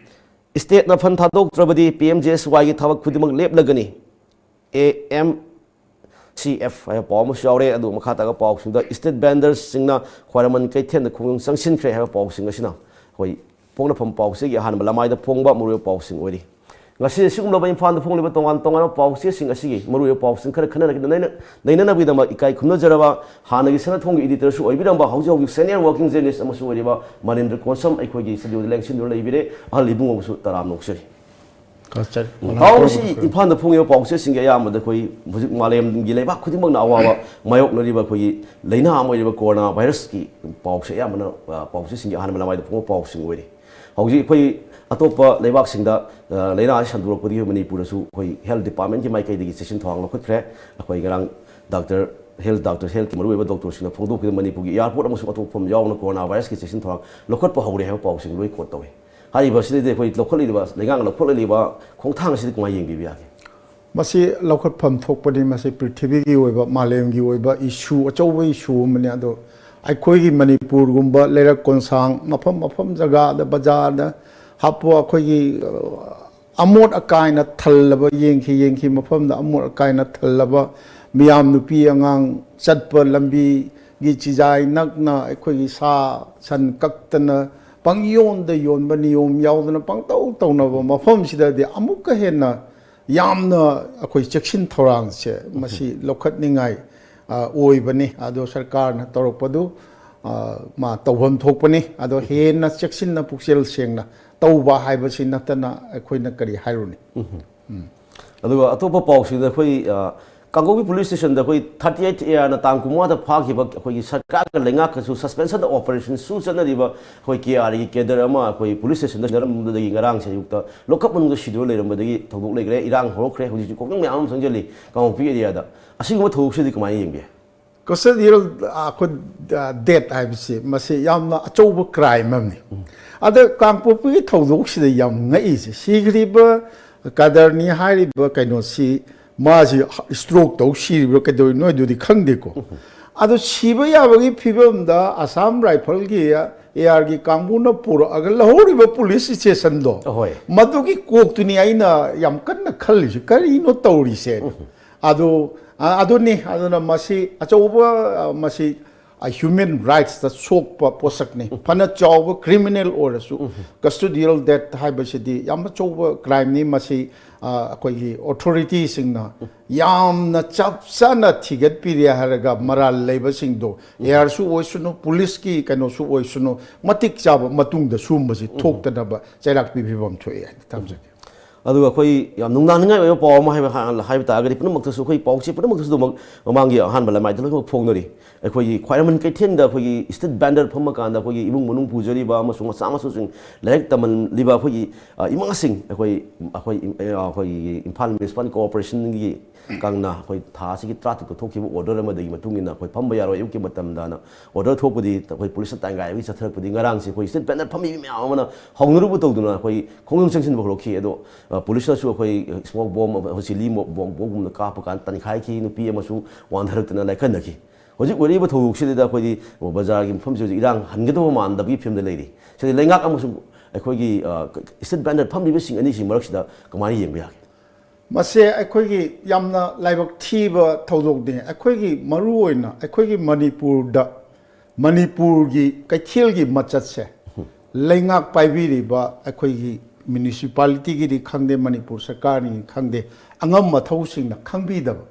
ꯏꯁꯇꯦꯠꯅ ꯐꯟ ꯊꯥꯗꯣꯛꯇ꯭ꯔꯕꯗꯤ ꯄꯤ ꯑꯦꯝ ꯖꯤ ꯑꯦꯁ ꯋꯥꯏꯒꯤ ꯊꯕꯛ ꯈꯨꯗꯤꯡꯃꯛ ꯂꯦꯞꯂꯒꯅꯤ꯫ ꯑꯦ ꯑꯦꯝ ꯁꯤ ꯑꯦꯐ ꯍꯥꯏꯕ ꯄꯥꯎ ꯑꯃꯁꯨ ꯌꯥꯎꯔꯦ꯫ ꯑꯗꯨ ꯃꯈꯥ ꯇꯥꯔꯒ ꯄꯥꯎꯁꯤꯡꯗ ꯏꯁꯇꯦꯠ ꯚꯦꯟꯗꯔꯁꯤꯡꯅ ꯈ꯭ꯋꯥꯏꯔꯝꯕꯟ ꯀꯩꯊꯦꯜꯗ ꯈꯣꯡꯖꯪ ꯆꯪꯁꯤꯟꯈ꯭ꯔꯦ ꯍꯥꯏꯕ ꯄꯥꯎꯁꯤꯡ ꯑꯁꯤꯅ ꯑꯩꯈꯣꯏ ꯄꯣꯛꯅꯐꯝ ꯄꯥꯎꯆꯦꯒꯤ ꯑꯍꯥꯟꯕ ꯂꯃꯥꯏꯗ ꯐꯣꯡꯕ ꯃꯔꯨꯑꯣꯏꯕ ꯄꯥꯎꯁꯤꯡ ꯑꯣꯏꯔꯤ꯫ ꯉꯁꯤ ꯑꯁꯤꯒꯨꯝꯂꯕ ꯏꯝꯐꯥꯜꯗ ꯐꯣꯡꯂꯤꯕ ꯇꯣꯉꯥꯟ ꯇꯣꯉꯥꯟꯕ ꯄꯥꯎꯆꯦꯁꯤꯡ ꯑꯁꯤꯒꯤ ꯃꯔꯨꯑꯣꯏꯕ ꯄꯥꯎꯁꯤꯡ ꯈꯔ ꯈꯟꯅ ꯅꯩꯅ-, ꯅꯩꯅꯅꯕꯒꯤꯗꯃꯛ ꯏꯀꯥꯏ ꯈꯨꯝꯅꯖꯔꯕ ꯍꯥꯟꯅꯒꯤ ꯁꯅꯥꯊꯣꯡꯒꯤ ꯏꯗꯤꯇꯔꯁꯨ ꯑꯣꯏꯕꯤꯔꯝꯕ, ꯍꯧꯖꯤꯛ ꯍꯧꯖꯤꯛ ꯁꯦꯅꯤꯌꯔ ꯋꯥꯔꯀꯤꯡ ꯖꯔꯅꯦꯂꯤꯁ ꯑꯃꯁꯨ ꯑꯣꯏꯔꯤꯕ ꯃꯅꯤꯟꯗ꯭ꯔ ꯀꯣꯟꯁꯝ ꯑꯩꯈꯣꯏꯒꯤ ꯁ꯭ꯇꯨꯗꯤꯑꯣꯗ ꯂꯦꯡꯁꯤꯟꯗꯨꯅ ꯂꯩꯕꯤꯔꯦ꯫ ꯑꯍꯜ ꯏꯕꯨꯡꯉꯣꯕꯨꯁꯨ ꯇꯔꯥꯝꯅ ꯑꯣꯛꯆꯔꯤ꯫ ꯀꯜꯆꯔ ꯄꯥꯎꯁꯤ ꯏꯝꯐꯥꯜꯗ ꯐꯣꯡꯉꯤꯕ ꯄꯥꯎꯆꯦꯁꯤꯡꯒꯤ ꯑꯌꯥꯝꯕꯗ ꯑꯩꯈꯣꯏ ꯍꯧꯖꯤꯛ ꯃꯥꯂꯦꯝꯒꯤ ꯂꯩꯕꯥꯛ ꯈꯨꯗꯤꯡꯃꯛꯅ ꯑꯋꯥꯕ ꯃꯥꯌꯣꯛꯅꯔꯤꯕ ꯑꯩꯈꯣꯏꯒꯤ ꯂꯥꯏꯅꯥ ꯑꯃ ꯑꯣꯏꯔꯤꯕ ꯀꯣꯔꯣꯅꯥ ꯚꯥꯏꯔꯁꯀꯤ ꯄꯥꯎꯁꯦ ꯑꯌꯥꯝꯕꯅ, ꯑ, ꯄꯥꯎꯆꯦꯁꯤꯡꯒꯤ ꯑꯍꯥꯟꯕ ꯂꯃꯥꯏꯗ ꯐꯣꯡꯕ ꯄꯥꯎꯁꯤꯡ ꯑꯣꯏꯔꯤ꯫ ꯍꯧꯖꯤꯛ ꯑꯩꯈꯣꯏ ꯑꯇꯣꯞꯄ ꯂꯩꯕꯥꯛꯁꯤꯡꯗ, ꯑ, ꯂꯥꯏꯅꯥ ꯑꯁꯤ ꯁꯟꯗꯣꯔꯛꯄꯗꯒꯤ ꯃꯅꯤꯄꯨꯔꯗꯁꯨ ꯑꯩꯈꯣꯏ ꯍꯦꯜꯊ ꯗꯤꯄꯥꯔꯠꯃꯦꯟꯒꯤ ꯃꯥꯏꯀꯩꯗꯒꯤ ꯆꯦꯛꯁꯤꯟ ꯊꯧꯔꯥꯡ ꯂꯧꯈꯠꯈ꯭ꯔꯦ꯫ ꯑꯩꯈꯣꯏ ꯉꯔꯥꯡ ꯗꯥꯛꯇꯔ, ꯍꯦꯜꯊ ꯗꯥꯛꯇꯔ, ꯍꯦꯜꯊꯀꯤ ꯃꯔꯨꯑꯣꯏꯕ ꯗꯣꯛꯇꯔꯁꯤꯡꯅ ꯐꯣꯡꯗꯣꯛꯈꯤꯕ ꯃꯅꯤꯄꯨꯔꯒꯤ ꯑꯦꯌꯥꯔꯄꯣꯔꯠ ꯑꯃꯁꯨꯡ ꯑꯇꯣꯞꯄ ꯃꯐꯝ ꯌꯥꯎꯅ ꯀꯣꯔꯣꯅꯥ ꯚꯥꯏꯔꯁꯀꯤ ꯆꯦꯛꯁꯤꯟ ꯊꯧꯔꯥꯡ ꯂꯧꯈꯠꯄ ꯍꯧꯔꯦ ꯍꯥꯏꯕ ꯄꯥꯎꯁꯤꯡ ꯂꯣꯏ ꯀꯣꯠ ꯇꯧꯏ꯫ ꯍꯥꯏꯔꯤꯕꯁꯤꯗꯗꯤ ꯑꯩꯈꯣꯏ ꯂꯧꯈꯠꯂꯛꯂꯤꯕ, ꯂꯩꯉꯥꯛꯅ ꯂꯧꯈꯠꯂꯛꯂꯤꯕ ꯈꯣꯡꯊꯥꯡ ꯑꯁꯤꯗ ꯀꯃꯥꯏꯅ ꯌꯦꯡꯕꯤꯕ ꯌꯥꯒꯦ? ꯃꯁꯤ ꯂꯧꯈꯠꯐꯝ ꯊꯣꯛꯄꯅꯤ꯫ ꯃꯁꯤ ꯄ꯭ꯔꯤꯊꯤꯕꯤꯒꯤ ꯑꯣꯏꯕ, ꯃꯥꯂꯦꯝꯒꯤ ꯑꯣꯏꯕ ꯏꯁꯨ, ꯑꯆꯧꯕ ꯏꯁꯨ ꯑꯃꯅꯤ꯫ ꯑꯗꯣ ꯑꯩꯈꯣꯏꯒꯤ ꯃꯅꯤꯄꯨꯔꯒꯨꯝꯕ ꯂꯩꯔꯛ ꯀꯣꯟꯁꯥꯡ ꯃꯐꯝ ꯃꯐꯝ, ꯖꯒꯥꯗ, ꯕꯖꯥꯔꯗ ꯍꯥꯞꯄꯨ, ꯑꯩꯈꯣꯏꯒꯤ, ꯑ, ꯑꯃꯣꯠ ꯑꯀꯥꯏꯅ ꯊꯜꯂꯕ, ꯌꯦꯡꯈꯤ ꯌꯦꯡꯈꯤ ꯃꯐꯝꯗ ꯑꯃꯣꯠ ꯑꯀꯥꯏꯅ ꯊꯜꯂꯕ, ꯃꯤꯌꯥꯝ, ꯅꯨꯄꯤ ꯑꯉꯥꯡ ꯆꯠꯄ ꯂꯝꯕꯤꯒꯤ ꯆꯤꯖꯥꯏ ꯅꯛꯅ ꯑꯩꯈꯣꯏꯒꯤ ꯁꯥ ꯁꯟ ꯀꯛꯇꯅ ꯄꯪꯌꯣꯟꯗ ꯌꯣꯟꯕ, ꯅꯤꯌꯣꯝ ꯌꯥꯎꯗꯅ ꯄꯪꯇꯧ ꯇꯧꯅꯕ ꯃꯐꯝꯁꯤꯗꯗꯤ ꯑꯃꯨꯛꯀ ꯍꯦꯟꯅ ꯌꯥꯝꯅ ꯑꯩꯈꯣꯏ ꯆꯦꯛꯁꯤꯟ ꯊꯧꯔꯥꯡꯁꯦ ꯃꯁꯤ ꯂꯧꯈꯠꯅꯤꯡꯉꯥꯏ, ꯑ, ꯑꯣꯏꯕꯅꯤ꯫ ꯑꯗꯣ ꯁꯔꯀꯥꯔꯅ ꯇꯧꯔꯛꯄꯗꯨ, ꯑ, ꯃꯥ ꯇꯧꯐꯝ ꯊꯣꯛꯄꯅꯤ꯫ ꯑꯗꯣ ꯍꯦꯟꯅ ꯆꯦꯛꯁꯤꯟꯅ, ꯄꯨꯛꯆꯦꯜ ꯁꯦꯡꯅ ꯇꯧꯕ ꯍꯥꯏꯕꯁꯤ ꯅꯠꯇꯅ ꯑꯩꯈꯣꯏꯅ ꯀꯔꯤ ꯍꯥꯏꯔꯨꯅꯤ? ꯑꯗꯨꯒ ꯑꯇꯣꯞꯄ ꯄꯥꯎꯁꯤꯡꯗ ꯑꯩꯈꯣꯏ, ꯑ, ꯀꯥꯡꯄꯣꯛꯄꯤ ꯄꯨꯂꯤꯁ ꯁ꯭ꯇꯦꯁꯟꯗ ꯑꯩꯈꯣꯏ thirty eight A R ꯅ ꯇꯥꯡ ꯀꯨꯟꯃꯉꯥꯗ ꯐꯥꯈꯤꯕ ꯑꯩꯈꯣꯏꯒꯤ ꯁꯔꯀꯥꯔꯒ ꯂꯩꯉꯥꯛꯀꯁꯨ ꯁꯁꯄꯦꯟꯁꯟ ꯑꯣꯄꯔꯦꯁꯟꯁꯨ ꯆꯠꯅꯔꯤꯕ ꯑꯩꯈꯣꯏ ꯀꯦ ꯑꯥꯔ ꯒꯤ ꯀꯦꯗꯔ ꯑꯃ ꯑꯩꯈꯣꯏ ꯄꯨꯂꯤꯁ ꯁ꯭ꯇꯦꯁꯟꯗ ꯁꯤꯟꯅꯔꯝꯕꯗꯒꯤ ꯉꯔꯥꯡꯁꯦ ꯑꯌꯨꯛꯇ ꯂꯣꯀꯞ ꯃꯅꯨꯡꯗ ꯁꯤꯗꯨꯅ ꯂꯩꯔꯝꯕꯗꯒꯤ ꯊꯧꯗꯣꯛ ꯂꯩꯈ꯭ꯔꯦ, ꯏꯔꯥꯡ ꯍꯧꯔꯛꯈ꯭ꯔꯦ꯫ ꯍꯧꯖꯤꯛꯁꯨ ꯀꯣꯛꯅꯤꯡ ꯃꯌꯥꯝ ꯑꯃ ꯆꯪꯁꯤꯜꯂꯤ ꯀꯥꯡꯄꯣꯛꯄꯤ ꯑꯦꯔꯤꯌꯥꯗ꯫ ꯑꯁꯤꯒꯨꯝꯕ ꯊꯧꯗꯣꯛꯁꯤꯗꯤ ꯀꯃꯥꯏꯅ ꯌꯦꯡꯕꯤ? ꯀꯁꯇꯗꯤꯌꯦꯜ, ꯑ, ꯑꯩꯈꯣꯏ, ꯑ, ꯗꯦꯠ ꯍꯥꯏꯕꯁꯤ ꯃꯁꯤ ꯌꯥꯝꯅ ꯑꯆꯧꯕ ꯀ꯭ꯔꯥꯏꯝ ꯑꯃꯅꯤ꯫ ꯑꯗ ꯀꯥꯡꯄꯣꯛꯄꯤꯒꯤ ꯊꯧꯗꯣꯛꯁꯤꯗ ꯌꯥꯝ ꯉꯛꯏꯁꯦ, ꯁꯤꯈ꯭ꯔꯤꯕ ꯀꯗꯔꯅꯤ ꯍꯥꯏꯔꯤꯕ ꯀꯩꯅꯣꯁꯤ ꯃꯥꯁꯤ ꯁ꯭ꯇ꯭ꯔꯣꯛ ꯇꯧ ꯁꯤꯔꯤꯕ꯭ꯔꯥ ꯀꯩꯗꯧꯔꯤꯅꯣ ꯑꯗꯨꯗꯤ ꯈꯪꯗꯦꯀꯣ꯫ ꯑꯗꯣ ꯁꯤꯕ ꯌꯥꯕꯒꯤ ꯐꯤꯕꯝꯗ ꯑꯁꯥꯝ ꯔꯥꯏꯐꯜꯒꯤ, ꯑꯦ ꯑꯥꯔꯒꯤ ꯀꯥꯡꯕꯨꯅ ꯄꯨꯔꯛꯑꯒ ꯂꯧꯍꯧꯔꯤꯕ ꯄꯨꯂꯤꯁ ꯁ꯭ꯇꯦꯁꯟꯗꯣ, ꯑꯍꯣꯏ꯫ ꯃꯗꯨꯒꯤ ꯀꯣꯛꯇꯨꯅꯤ ꯑꯩꯅ ꯌꯥꯝ ꯀꯟꯅ ꯈꯜꯂꯤꯁꯦ, ꯀꯔꯤꯅꯣ ꯇꯧꯔꯤꯁꯦ? ꯑꯗꯨ, ꯑ, ꯑꯗꯨꯅꯤ꯫ ꯑꯗꯨꯅ ꯃꯁꯤ ꯑꯆꯧꯕ, ꯑ, ꯃꯁꯤ, ꯑ, ꯍ꯭ꯌꯨꯃꯦꯟ ꯔꯥꯏꯠꯁꯇ ꯁꯣꯛꯄ ꯄꯣꯠꯁꯛꯅꯤ꯫ ꯐꯅ ꯆꯥꯎꯕ ꯀ꯭ꯔꯤꯃꯤꯅꯦꯜ ꯑꯣꯏꯔꯁꯨ, ꯀꯁꯇꯣꯗꯤꯌꯦꯜ ꯗꯦꯠ ꯍꯥꯏꯕꯁꯤꯗꯤ ꯌꯥꯝꯅ ꯆꯥꯎꯕ ꯀ꯭ꯔꯥꯏꯝꯅꯤ꯫ ꯃꯁꯤ, ꯑ, ꯑꯩꯈꯣꯏꯒꯤ ꯑꯣꯊꯣꯔꯤꯇꯤꯁꯤꯡꯅ ꯌꯥꯝꯅ ꯆꯞ ꯆꯥꯅ ꯊꯤꯒꯠꯄꯤꯔꯦ ꯍꯥꯏꯔꯒ ꯃꯔꯥꯜ ꯂꯩꯕꯁꯤꯡꯗꯣ, ꯑꯦ ꯑꯥꯔꯁꯨ ꯑꯣꯏꯁꯅꯨ, ꯄꯨꯂꯤꯁꯀꯤ ꯀꯩꯅꯣꯁꯨ ꯑꯣꯏꯁꯅꯨ, ꯃꯇꯤꯛ ꯆꯥꯕ ꯃꯇꯨꯡꯗ ꯁꯨꯝꯕꯁꯤ ꯊꯣꯛꯇꯅꯕ ꯆꯩꯔꯥꯛ ꯄꯤꯕꯤꯐꯝ ꯊꯣꯛꯑꯦ ꯍꯥꯏꯅ ꯊꯝꯖꯒꯦ꯫ ꯑꯗꯨꯒ ꯑꯩꯈꯣꯏ ꯌꯥꯝ ꯅꯨꯡꯅꯥꯡꯅꯤꯡꯉꯥꯏ ꯑꯣꯏꯕ ꯄꯥꯎ ꯑꯃ ꯍꯥꯏꯕ, ꯍꯥꯏꯕ ꯇꯥꯔꯒꯗꯤ, ꯄꯨꯝꯅꯃꯛꯇꯁꯨ, ꯑꯩꯈꯣꯏ ꯄꯥꯎꯆꯦ ꯄꯨꯝꯅꯃꯛꯇꯁꯨ ꯑꯗꯨꯃꯛ ꯃꯃꯥꯡꯒꯤ ꯑꯍꯥꯟꯕ ꯂꯃꯥꯏꯗ ꯂꯣꯏꯅꯃꯛ ꯐꯣꯡꯅꯔꯤ꯫ ꯑꯩꯈꯣꯏꯒꯤ ꯈ꯭ꯋꯥꯏꯔꯝꯕꯟ ꯀꯩꯊꯦꯜꯗ ꯑꯩꯈꯣꯏꯒꯤ street vendor ꯐꯝꯃꯀꯥꯟꯗ ꯑꯩꯈꯣꯏꯒꯤ ꯏꯃꯨꯡ ꯃꯅꯨꯡ ꯄꯨꯖꯔꯤꯕ ꯑꯃꯁꯨꯡ ꯃꯆꯥ ꯃꯁꯨꯁꯤꯡ ꯂꯥꯏꯔꯤꯛ ꯇꯝꯍꯜꯂꯤꯕ ꯑꯩꯈꯣꯏꯒꯤ, ꯑ, ꯏꯃꯥꯁꯤꯡ, ꯑꯩꯈꯣꯏ, ꯑꯩꯈꯣꯏ, ꯑ, ꯑꯩꯈꯣꯏꯒꯤ ꯏꯝꯐꯥꯜ ꯃ꯭ꯌꯨꯅꯤꯁꯤꯄꯥꯜ ꯀꯣꯑꯣꯄꯔꯦꯁꯟꯒꯤ ꯀꯪꯅ ꯑꯩꯈꯣꯏ ꯊꯥ ꯑꯁꯤꯒꯤ ꯇꯔꯥꯇꯔꯨꯛꯇ ꯊꯣꯛꯈꯤꯕ order ꯑꯃꯗꯒꯤ ꯃꯇꯨꯡ ꯏꯟꯅ ꯑꯩꯈꯣꯏ ꯐꯝꯕ ꯌꯥꯔꯣꯏ ꯑꯌꯨꯛꯀꯤ ꯃꯇꯝꯗꯅ order ꯊꯣꯛꯄꯗꯤ ꯑꯩꯈꯣꯏ ꯄꯨꯂꯤꯁꯇ ꯇꯥꯟꯒꯥꯏꯕꯒꯤ ꯆꯠꯊꯔꯛꯄꯗꯤ ꯉꯔꯥꯡꯁꯦ ꯑꯩꯈꯣꯏ street vendor ꯐꯝꯃꯤꯕ ꯃꯌꯥꯝ ꯑꯃꯅ ꯍꯧꯅꯔꯨꯕ ꯇꯧꯗꯨꯅ ꯑꯩꯈꯣꯏ ꯈꯣꯡꯖꯪ ꯆꯪꯁꯤꯟꯕ ꯍꯧꯔꯛꯈꯤ꯫ ꯑꯗꯣ, ꯑ, ꯄꯨꯂꯤꯁꯅꯁꯨ ꯑꯩꯈꯣꯏ smoke bomb, ꯑꯩꯈꯣꯏ ꯆꯤꯂꯤ ꯃꯣ-, bomb, bomb ꯒꯨꯝꯅ ꯀꯥꯞꯄ ꯀꯥꯟꯗ ꯇꯥꯟꯈꯥꯏꯈꯤ, ꯅꯨꯄꯤ ꯑꯃꯁꯨ ꯋꯥꯟꯊꯔꯛꯇꯅ ꯂꯥꯏꯀꯠꯅꯈꯤ꯫ ꯍꯧꯖꯤꯛ ꯑꯣꯏꯔꯛꯏꯕ ꯊꯧꯗꯣꯛꯁꯤꯗ ꯑꯩꯈꯣꯏꯗꯤ ꯕꯖꯥꯔꯒꯤ ꯃꯐꯝꯁꯤ ꯍꯧꯖꯤꯛ ꯏꯔꯥꯡ ꯍꯟꯒꯗꯕ ꯃꯥꯟꯗꯕꯒꯤ ꯐꯤꯕꯝꯗ ꯂꯩꯔꯤ꯫ ꯁꯤꯗꯤ ꯂꯩꯉꯥꯛ ꯑꯃꯁꯨꯡ ꯑꯩꯈꯣꯏꯒꯤ, ꯑ, street vendor ꯐꯝꯂꯤꯕꯁꯤꯡ ꯑꯅꯤꯁꯤ ꯃꯔꯛꯁꯤꯗ ꯀꯃꯥꯏꯅ ꯌꯦꯡꯕ ꯌꯥꯒꯦ? ꯃꯁꯦ ꯑꯩꯈꯣꯏꯒꯤ ꯌꯥꯝꯅ ꯂꯥꯏꯕꯛ ꯊꯤꯕ ꯊꯧꯗꯣꯛꯅꯤ꯫ ꯑꯩꯈꯣꯏꯒꯤ ꯃꯔꯨꯑꯣꯏꯅ ꯑꯩꯈꯣꯏꯒꯤ ꯃꯅꯤꯄꯨꯔꯗ, ꯃꯅꯤꯄꯨꯔꯒꯤ ꯀꯩꯊꯦꯜꯒꯤ ꯃꯆꯠꯁꯦ ꯂꯩꯉꯥꯛ ꯄꯥꯏꯕꯤꯔꯤꯕ ꯑꯩꯈꯣꯏꯒꯤ ꯃ꯭ꯌꯨꯅꯤꯁꯤꯄꯥꯂꯤꯇꯤꯒꯤꯗꯤ ꯈꯪꯗꯦ, ꯃꯅꯤꯄꯨꯔ ꯁꯔꯀꯥꯔꯅꯤ ꯈꯪꯗꯦ, ꯑꯉꯝꯕ ꯊꯧꯁꯤꯡꯅ ꯈꯪꯕꯤꯗꯕ꯫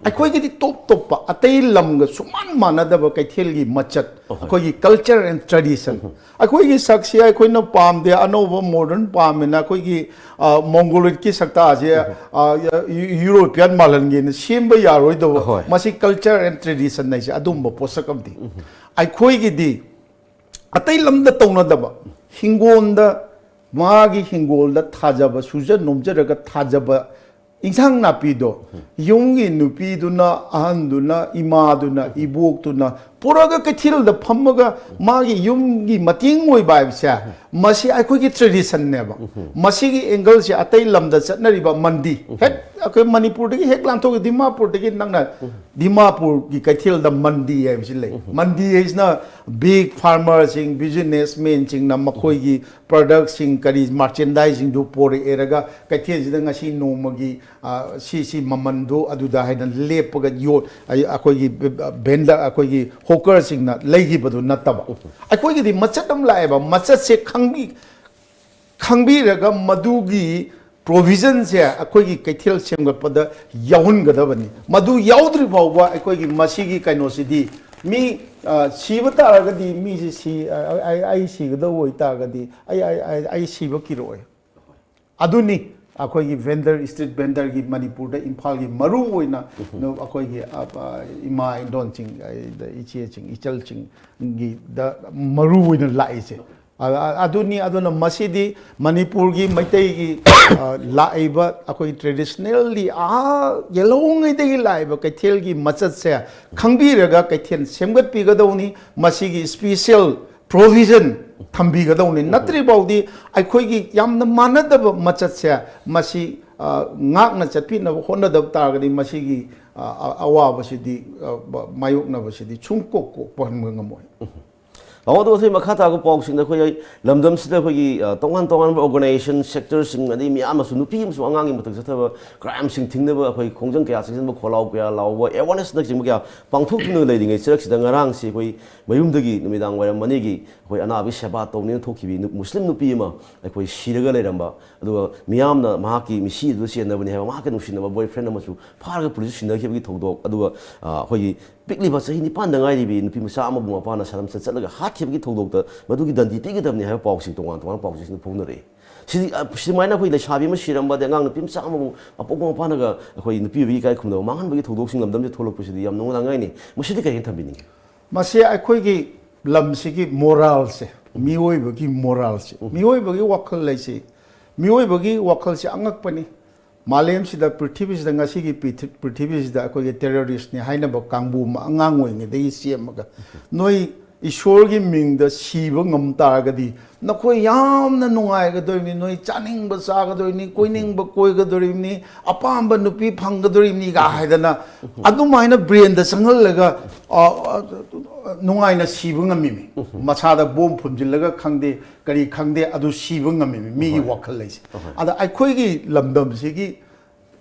ꯑꯩꯈꯣꯏꯒꯤꯗꯤ ꯇꯣꯞ ꯇꯣꯞꯄ, ꯑꯇꯩ ꯂꯝꯒ ꯁꯨꯃꯥꯟ ꯃꯥꯟꯅꯗꯕ ꯀꯩꯊꯦꯜꯒꯤ ꯃꯆꯠ, ꯑꯩꯈꯣꯏꯒꯤ culture and tradition꯫ ꯑꯩꯈꯣꯏꯒꯤ ꯁꯛꯁꯤ ꯑꯩꯈꯣꯏꯅ ꯄꯥꯝꯗꯦ, ꯑꯅꯧꯕ modern ꯄꯥꯝꯃꯦꯅ ꯑꯩꯈꯣꯏꯒꯤ, ꯑ, ꯃꯣꯡꯒꯣꯂꯣꯏꯗꯀꯤ ꯁꯛꯇꯥꯁꯦ, ꯑ, ꯌꯨ-, ꯌꯨꯔꯣꯄꯤꯌꯥꯟ ꯃꯥꯜꯍꯟꯒꯦꯅ ꯁꯦꯝꯕ ꯌꯥꯔꯣꯏꯗꯕ꯫ ꯍꯣꯏ꯫ ꯃꯁꯤ culture and tradition ꯍꯥꯏꯁꯦ ꯑꯗꯨꯝꯕ ꯄꯣꯠꯁꯛ ꯑꯃꯗꯤ꯫ ꯑꯩꯈꯣꯏꯒꯤꯗꯤ ꯑꯇꯩ ꯂꯝꯗ ꯇꯧꯅꯗꯕ, ꯍꯤꯡꯒꯣꯜꯗ, ꯃꯥꯒꯤ ꯍꯤꯡꯒꯣꯜꯗ ꯊꯥꯖꯕ, ꯁꯨꯖ ꯅꯣꯝꯖꯔꯒ ꯊꯥꯖꯕ ꯏꯟꯁꯥꯡ ꯅꯥꯄꯤꯗꯣ ꯌꯨꯝꯒꯤ ꯅꯨꯄꯤꯗꯨꯅ, ꯑꯍꯟꯗꯨꯅ, ꯏꯃꯥꯗꯨꯅ, ꯏꯕꯣꯛꯇꯨꯅ ꯄꯨꯔꯒ ꯀꯩꯊꯦꯜꯗ ꯐꯝꯃꯒ ꯃꯥꯒꯤ ꯌꯨꯝꯒꯤ ꯃꯇꯦꯡ ꯑꯣꯏꯕ ꯍꯥꯏꯕꯁꯦ, ꯃꯁꯤ ꯑꯩꯈꯣꯏꯒꯤ traditionꯅꯦꯕ꯫ ꯃꯁꯤꯒꯤ angleꯁꯦ ꯑꯇꯩ ꯂꯝꯗ ꯆꯠꯅꯔꯤꯕ ꯃꯟꯗꯤ, ꯍꯦꯛ ꯑꯩꯈꯣꯏ ꯃꯅꯤꯄꯨꯔꯗꯒꯤ ꯍꯦꯛ ꯂꯥꯟꯊꯣꯛꯑꯒ ꯗꯤꯃꯥꯄꯨꯔꯗꯒꯤ ꯅꯪꯅ ꯗꯤꯃꯥꯄꯨꯔꯒꯤ ꯀꯩꯊꯦꯜꯗ ꯃꯟꯗꯤ ꯍꯥꯏꯕꯁꯤ ꯂꯩ꯫ ꯃꯟꯗꯤ ꯍꯥꯏꯁꯤꯅ big farmerꯁꯤꯡ, businessmanꯁꯤꯡꯅ ꯃꯈꯣꯏꯒꯤ productꯁꯤꯡ, ꯀꯔꯤ merchandiseꯁꯤꯡꯗꯨ ꯄꯣꯔꯛꯑꯦꯔꯒ ꯀꯩꯊꯦꯜꯁꯤꯗ ꯉꯁꯤ ꯅꯣꯡꯃꯒꯤ, ꯑ, ꯁꯤ, ꯁꯤ ꯃꯃꯟꯗꯨ ꯑꯗꯨꯗ ꯍꯥꯏꯅ ꯂꯦꯞꯄꯒ ꯌꯣ-, ꯑꯩ-, ꯑꯩꯈꯣꯏꯒꯤ vendor, ꯑꯩꯈꯣꯏꯒꯤ hawkerꯁꯤꯡꯅ ꯂꯩꯈꯤꯕꯗꯨ ꯅꯠꯇꯕ꯫ ꯑꯩꯈꯣꯏꯒꯤꯗꯤ ꯃꯆꯠ ꯑꯃ ꯂꯥꯛꯑꯦꯕ, ꯃꯆꯠꯁꯦ ꯈꯪꯕꯤ-, ꯈꯪꯕꯤꯔꯒ ꯃꯗꯨꯒꯤ provisionꯁꯦ ꯑꯩꯈꯣꯏꯒꯤ ꯀꯩꯊꯦꯜ ꯁꯦꯝꯒꯠꯄꯗ ꯌꯥꯎꯍꯟꯒꯗꯕꯅꯤ꯫ ꯃꯗꯨ ꯌꯥꯎꯗ꯭ꯔꯤ ꯐꯥꯎꯕ ꯑꯩꯈꯣꯏꯒꯤ ꯃꯁꯤꯒꯤ ꯀꯩꯅꯣꯁꯤꯗꯤ ꯃꯤ, ꯑ, ꯁꯤꯕ ꯇꯥꯔꯒꯗꯤ ꯃꯤꯁꯤ ꯁꯤ-, ꯑ, ꯑꯩ, ꯑꯩ ꯁꯤꯒꯗꯧꯕ ꯑꯣꯏꯇꯥꯔꯒꯗꯤ ꯑꯩ, ꯑꯩ, ꯑꯩ, ꯑꯩ ꯁꯤꯕ ꯀꯤꯔꯛꯑꯣꯏ꯫ ꯑꯗꯨꯅꯤ ꯑꯩꯈꯣꯏꯒꯤ ꯚꯦꯟꯗꯔ, ꯁ꯭ꯇ꯭ꯔꯤꯠ ꯚꯦꯟꯗꯔꯒꯤ ꯃꯅꯤꯄꯨꯔꯗ, ꯏꯝꯐꯥꯜꯒꯤ ꯃꯔꯨ ꯑꯣꯏꯅ ꯑꯩꯈꯣꯏꯒꯤ, ꯑ, ꯑ, ꯏꯃꯥ ꯏꯟꯗꯣꯟꯁꯤꯡ, ꯑ, ꯏꯆꯦꯁꯤꯡ, ꯏꯆꯜꯁꯤꯡꯒꯤꯗ ꯃꯔꯨ ꯑꯣꯏꯅ ꯂꯥꯛꯏꯁꯦ꯫ ꯑ, ꯑ, ꯑꯗꯨꯅꯤ꯫ ꯑꯗꯨꯅ ꯃꯁꯤꯗꯤ ꯃꯅꯤꯄꯨꯔꯒꯤ ꯃꯩꯇꯩꯒꯤ, ꯑ, ꯂꯥꯛꯏꯕ ꯑꯩꯈꯣꯏ traditionally ꯑꯥ ꯌꯦꯜꯍꯧꯉꯩꯗꯒꯤ ꯂꯥꯛꯏꯕ ꯀꯩꯊꯦꯜꯒꯤ ꯃꯆꯠꯁꯦ ꯈꯪꯕꯤꯔꯒ ꯀꯩꯊꯦꯜ ꯁꯦꯝꯒꯠꯄꯤꯒꯗꯧꯅꯤ꯫ ꯃꯁꯤꯒꯤ special provision ꯊꯝꯕꯤꯒꯗꯧꯅꯤ꯫ ꯅꯠꯇ꯭ꯔꯤꯐꯥꯎꯗꯤ ꯑꯩꯈꯣꯏꯒꯤ ꯌꯥꯝꯅ ꯃꯥꯟꯅꯗꯕ ꯃꯆꯠꯁꯦ ꯃꯁꯤ, ꯑ, ꯉꯥꯛꯅ ꯆꯠꯄꯤꯅꯕ ꯍꯣꯠꯅꯗꯕ ꯇꯥꯔꯒꯗꯤ ꯃꯁꯤꯒꯤ, ꯑ, ꯑ, ꯑꯋꯥꯕꯁꯤꯗꯤ, ꯑ, ꯕ-, ꯃꯥꯌꯣꯛꯅꯕꯁꯤꯗꯤ ꯁꯨꯡꯀꯣꯛ ꯀꯣꯛꯄ ꯍꯟꯕ ꯉꯝꯃꯣꯏ꯫ ꯇꯥꯃꯣ, ꯑꯗꯣ ꯑꯩꯈꯣꯏ ꯃꯈꯥ ꯇꯥꯕ ꯄꯥꯎꯁꯤꯡꯗ ꯑꯩꯈꯣꯏ ꯂꯝꯗꯝꯁꯤꯗ ꯑꯩꯈꯣꯏꯒꯤ, ꯑ, ꯇꯣꯉꯥꯟ ꯇꯣꯉꯥꯟꯕ organization, sectorꯁꯤꯡ, ꯑꯗꯩ ꯃꯤꯌꯥꯝ ꯑꯃꯁꯨ, ꯅꯨꯄꯤ ꯑꯃꯁꯨꯡ ꯑꯉꯥꯡꯒꯤ ꯃꯊꯛ ꯆꯠꯊꯕ crimeꯁꯤꯡ ꯊꯤꯡꯅꯕ ꯑꯩꯈꯣꯏ ꯈꯣꯡꯖꯪ ꯀꯌꯥ ꯆꯪꯁꯤꯟꯕ, ꯈꯣꯜꯂꯥꯎ ꯀꯌꯥ ꯂꯥꯎꯕ, awarenessꯅꯆꯤꯡꯕ ꯀꯌꯥ ꯄꯥꯡꯊꯣꯛꯇꯨꯅ ꯂꯩꯔꯤꯉꯩ ꯆꯔꯛꯁꯤꯗ ꯉꯔꯥꯡꯁꯤ ꯑꯩꯈꯣꯏ ꯃꯌꯨꯝꯗꯒꯤ ꯅꯨꯃꯤꯗꯥꯡ ꯋꯥꯏꯔꯝ ꯑꯅꯤꯒꯤ ꯑꯩꯈꯣꯏ ꯑꯅꯥꯕꯒꯤ ꯁꯦꯕꯥ ꯇꯧꯅꯦꯅ ꯊꯣꯛꯈꯤꯕꯤ ꯅꯨ-, ꯃꯨꯁꯂꯤꯝ ꯅꯨꯄꯤ ꯑꯃ ꯑꯩꯈꯣꯏ ꯁꯤꯔꯒ ꯂꯩꯔꯝꯕ, ꯑꯗꯨꯒ ꯃꯤꯌꯥꯝꯅ ꯃꯍꯥꯛꯀꯤ ꯃꯤꯁꯤ ꯑꯗꯨ ꯆꯦꯟꯅꯕꯅꯤ ꯍꯥꯏꯕ ꯃꯍꯥꯛꯀꯤ ꯅꯨꯡꯁꯤꯅꯕ boyfriend ꯑꯃꯁꯨ ꯐꯥꯔꯒ ꯄꯨꯂꯤꯁꯇ ꯁꯤꯟꯅꯈꯤꯕꯒꯤ ꯊꯧꯗꯣꯛ, ꯑꯗꯨꯒ, ꯑ, ꯑꯩꯈꯣꯏꯒꯤ ꯄꯤꯛꯂꯤꯕ ꯆꯍꯤ ꯅꯤꯄꯥꯟꯗ ꯉꯥꯏꯔꯤꯕꯤ ꯅꯨꯄꯤ ꯃꯆꯥ ꯑꯃꯕꯨ ꯃꯄꯥꯅ ꯁꯔꯝꯁꯠ ꯆꯠꯂꯒ ꯍꯥꯠꯈꯤꯕꯒꯤ ꯊꯧꯗꯣꯛꯇ ꯃꯗꯨꯒꯤ ꯗꯟꯗꯤ ꯄꯤꯒꯗꯕꯅꯤ ꯍꯥꯏꯕ ꯄꯥꯎꯁꯤꯡ ꯇꯣꯉꯥꯟ ꯇꯣꯉꯥꯟꯕ ꯄꯥꯎꯁꯤꯡꯁꯤꯅ ꯐꯣꯡꯅꯔꯛꯏ꯫ ꯁꯤꯗꯤ, ꯑ, ꯁꯨꯃꯥꯏꯅ ꯑꯩꯈꯣꯏ ꯂꯩꯁꯥꯕꯤ ꯑꯃ ꯁꯤꯔꯝꯕ, ꯑꯗꯩ ꯑꯉꯥꯡ ꯅꯨꯄꯤ ꯃꯆꯥ ꯑꯃꯕꯨ ꯑꯄꯣꯛꯄ ꯃꯄꯥꯅꯒ ꯑꯩꯈꯣꯏ ꯅꯨꯄꯤ ꯑꯣꯏꯕꯒꯤ ꯏꯀꯥꯏ ꯈꯨꯝꯅꯕ ꯃꯥꯡꯍꯟꯕꯒꯤ ꯊꯧꯗꯣꯛꯁꯤꯡ ꯂꯝꯗꯝꯁꯤꯗ ꯊꯣꯛꯂꯛꯄꯁꯤꯗꯤ ꯌꯥꯝ ꯅꯨꯡꯅꯤꯡꯉꯥꯏꯅꯤ꯫ ꯃꯁꯤꯗꯤ ꯀꯔꯤ ꯍꯥꯏꯅ ꯊꯝꯕꯤꯅꯤꯡꯉꯤ? ꯃꯁꯤ ꯑꯩꯈꯣꯏꯒꯤ ꯂꯝꯁꯤꯒꯤ moralꯁꯦ, ꯃꯤꯑꯣꯏꯕꯒꯤ moralꯁꯦ, ꯃꯤꯑꯣꯏꯕꯒꯤ ꯋꯥꯈꯜ ꯂꯩꯁꯤ, ꯃꯤꯑꯣꯏꯕꯒꯤ ꯋꯥꯈꯜꯁꯦ ꯑꯉꯛꯄꯅꯤ꯫ ꯃꯥꯂꯦꯝꯁꯤꯗ, ꯄ꯭ꯔꯤꯊꯤꯕꯤꯁꯤꯗ, ꯉꯁꯤꯒꯤ ꯄ꯭ꯔꯤꯊꯤ-, ꯄ꯭ꯔꯤꯊꯤꯕꯤꯁꯤꯗ ꯑꯩꯈꯣꯏꯒꯤ terroristꯅꯤ ꯍꯥꯏꯅꯕ ꯀꯥꯡꯕꯨ ꯑꯃ ꯑꯉꯥꯡ ꯑꯣꯏꯔꯤꯉꯩꯗꯒꯤ ꯁꯦꯝꯃꯒ, ꯅꯣꯏ ꯏꯁꯣꯔꯒꯤ ꯃꯤꯡꯗ ꯁꯤꯕ ꯉꯝ ꯇꯥꯔꯒꯗꯤ ꯅꯈꯣꯏ ꯌꯥꯝꯅ ꯅꯨꯡꯉꯥꯏꯒꯗꯣꯔꯤꯕꯅꯤ, ꯅꯣꯏ ꯆꯥꯅꯤꯡꯕ ꯆꯥꯒꯗꯣꯔꯤꯕꯅꯤ, ꯀꯣꯏꯅꯤꯡꯕ ꯀꯣꯏꯒꯗꯣꯔꯤꯕꯅꯤ, ꯑꯄꯥꯝꯕ ꯅꯨꯄꯤ ꯐꯪꯒꯗꯣꯔꯤꯕꯅꯤꯒ ꯍꯥꯏꯗꯅ ꯑꯗꯨꯃꯥꯏꯅ brainꯗ ꯆꯪꯍꯜꯂꯒ, ꯑ, ꯑ, ꯅꯨꯡꯉꯥꯏꯅ ꯁꯤꯕ ꯉꯝꯃꯤꯃꯤ꯫ ꯃꯁꯥꯗ bomb ꯐꯨꯝꯖꯤꯜꯂꯒ ꯈꯪꯗꯦ, ꯀꯔꯤ ꯈꯪꯗꯦ, ꯑꯗꯨ ꯁꯤꯕ ꯉꯝꯃꯤꯃꯤ, ꯃꯤꯒꯤ ꯋꯥꯈꯜ ꯂꯩꯁꯦ꯫ ꯑꯗ ꯑꯩꯈꯣꯏꯒꯤ ꯂꯝꯗꯝꯁꯤꯒꯤ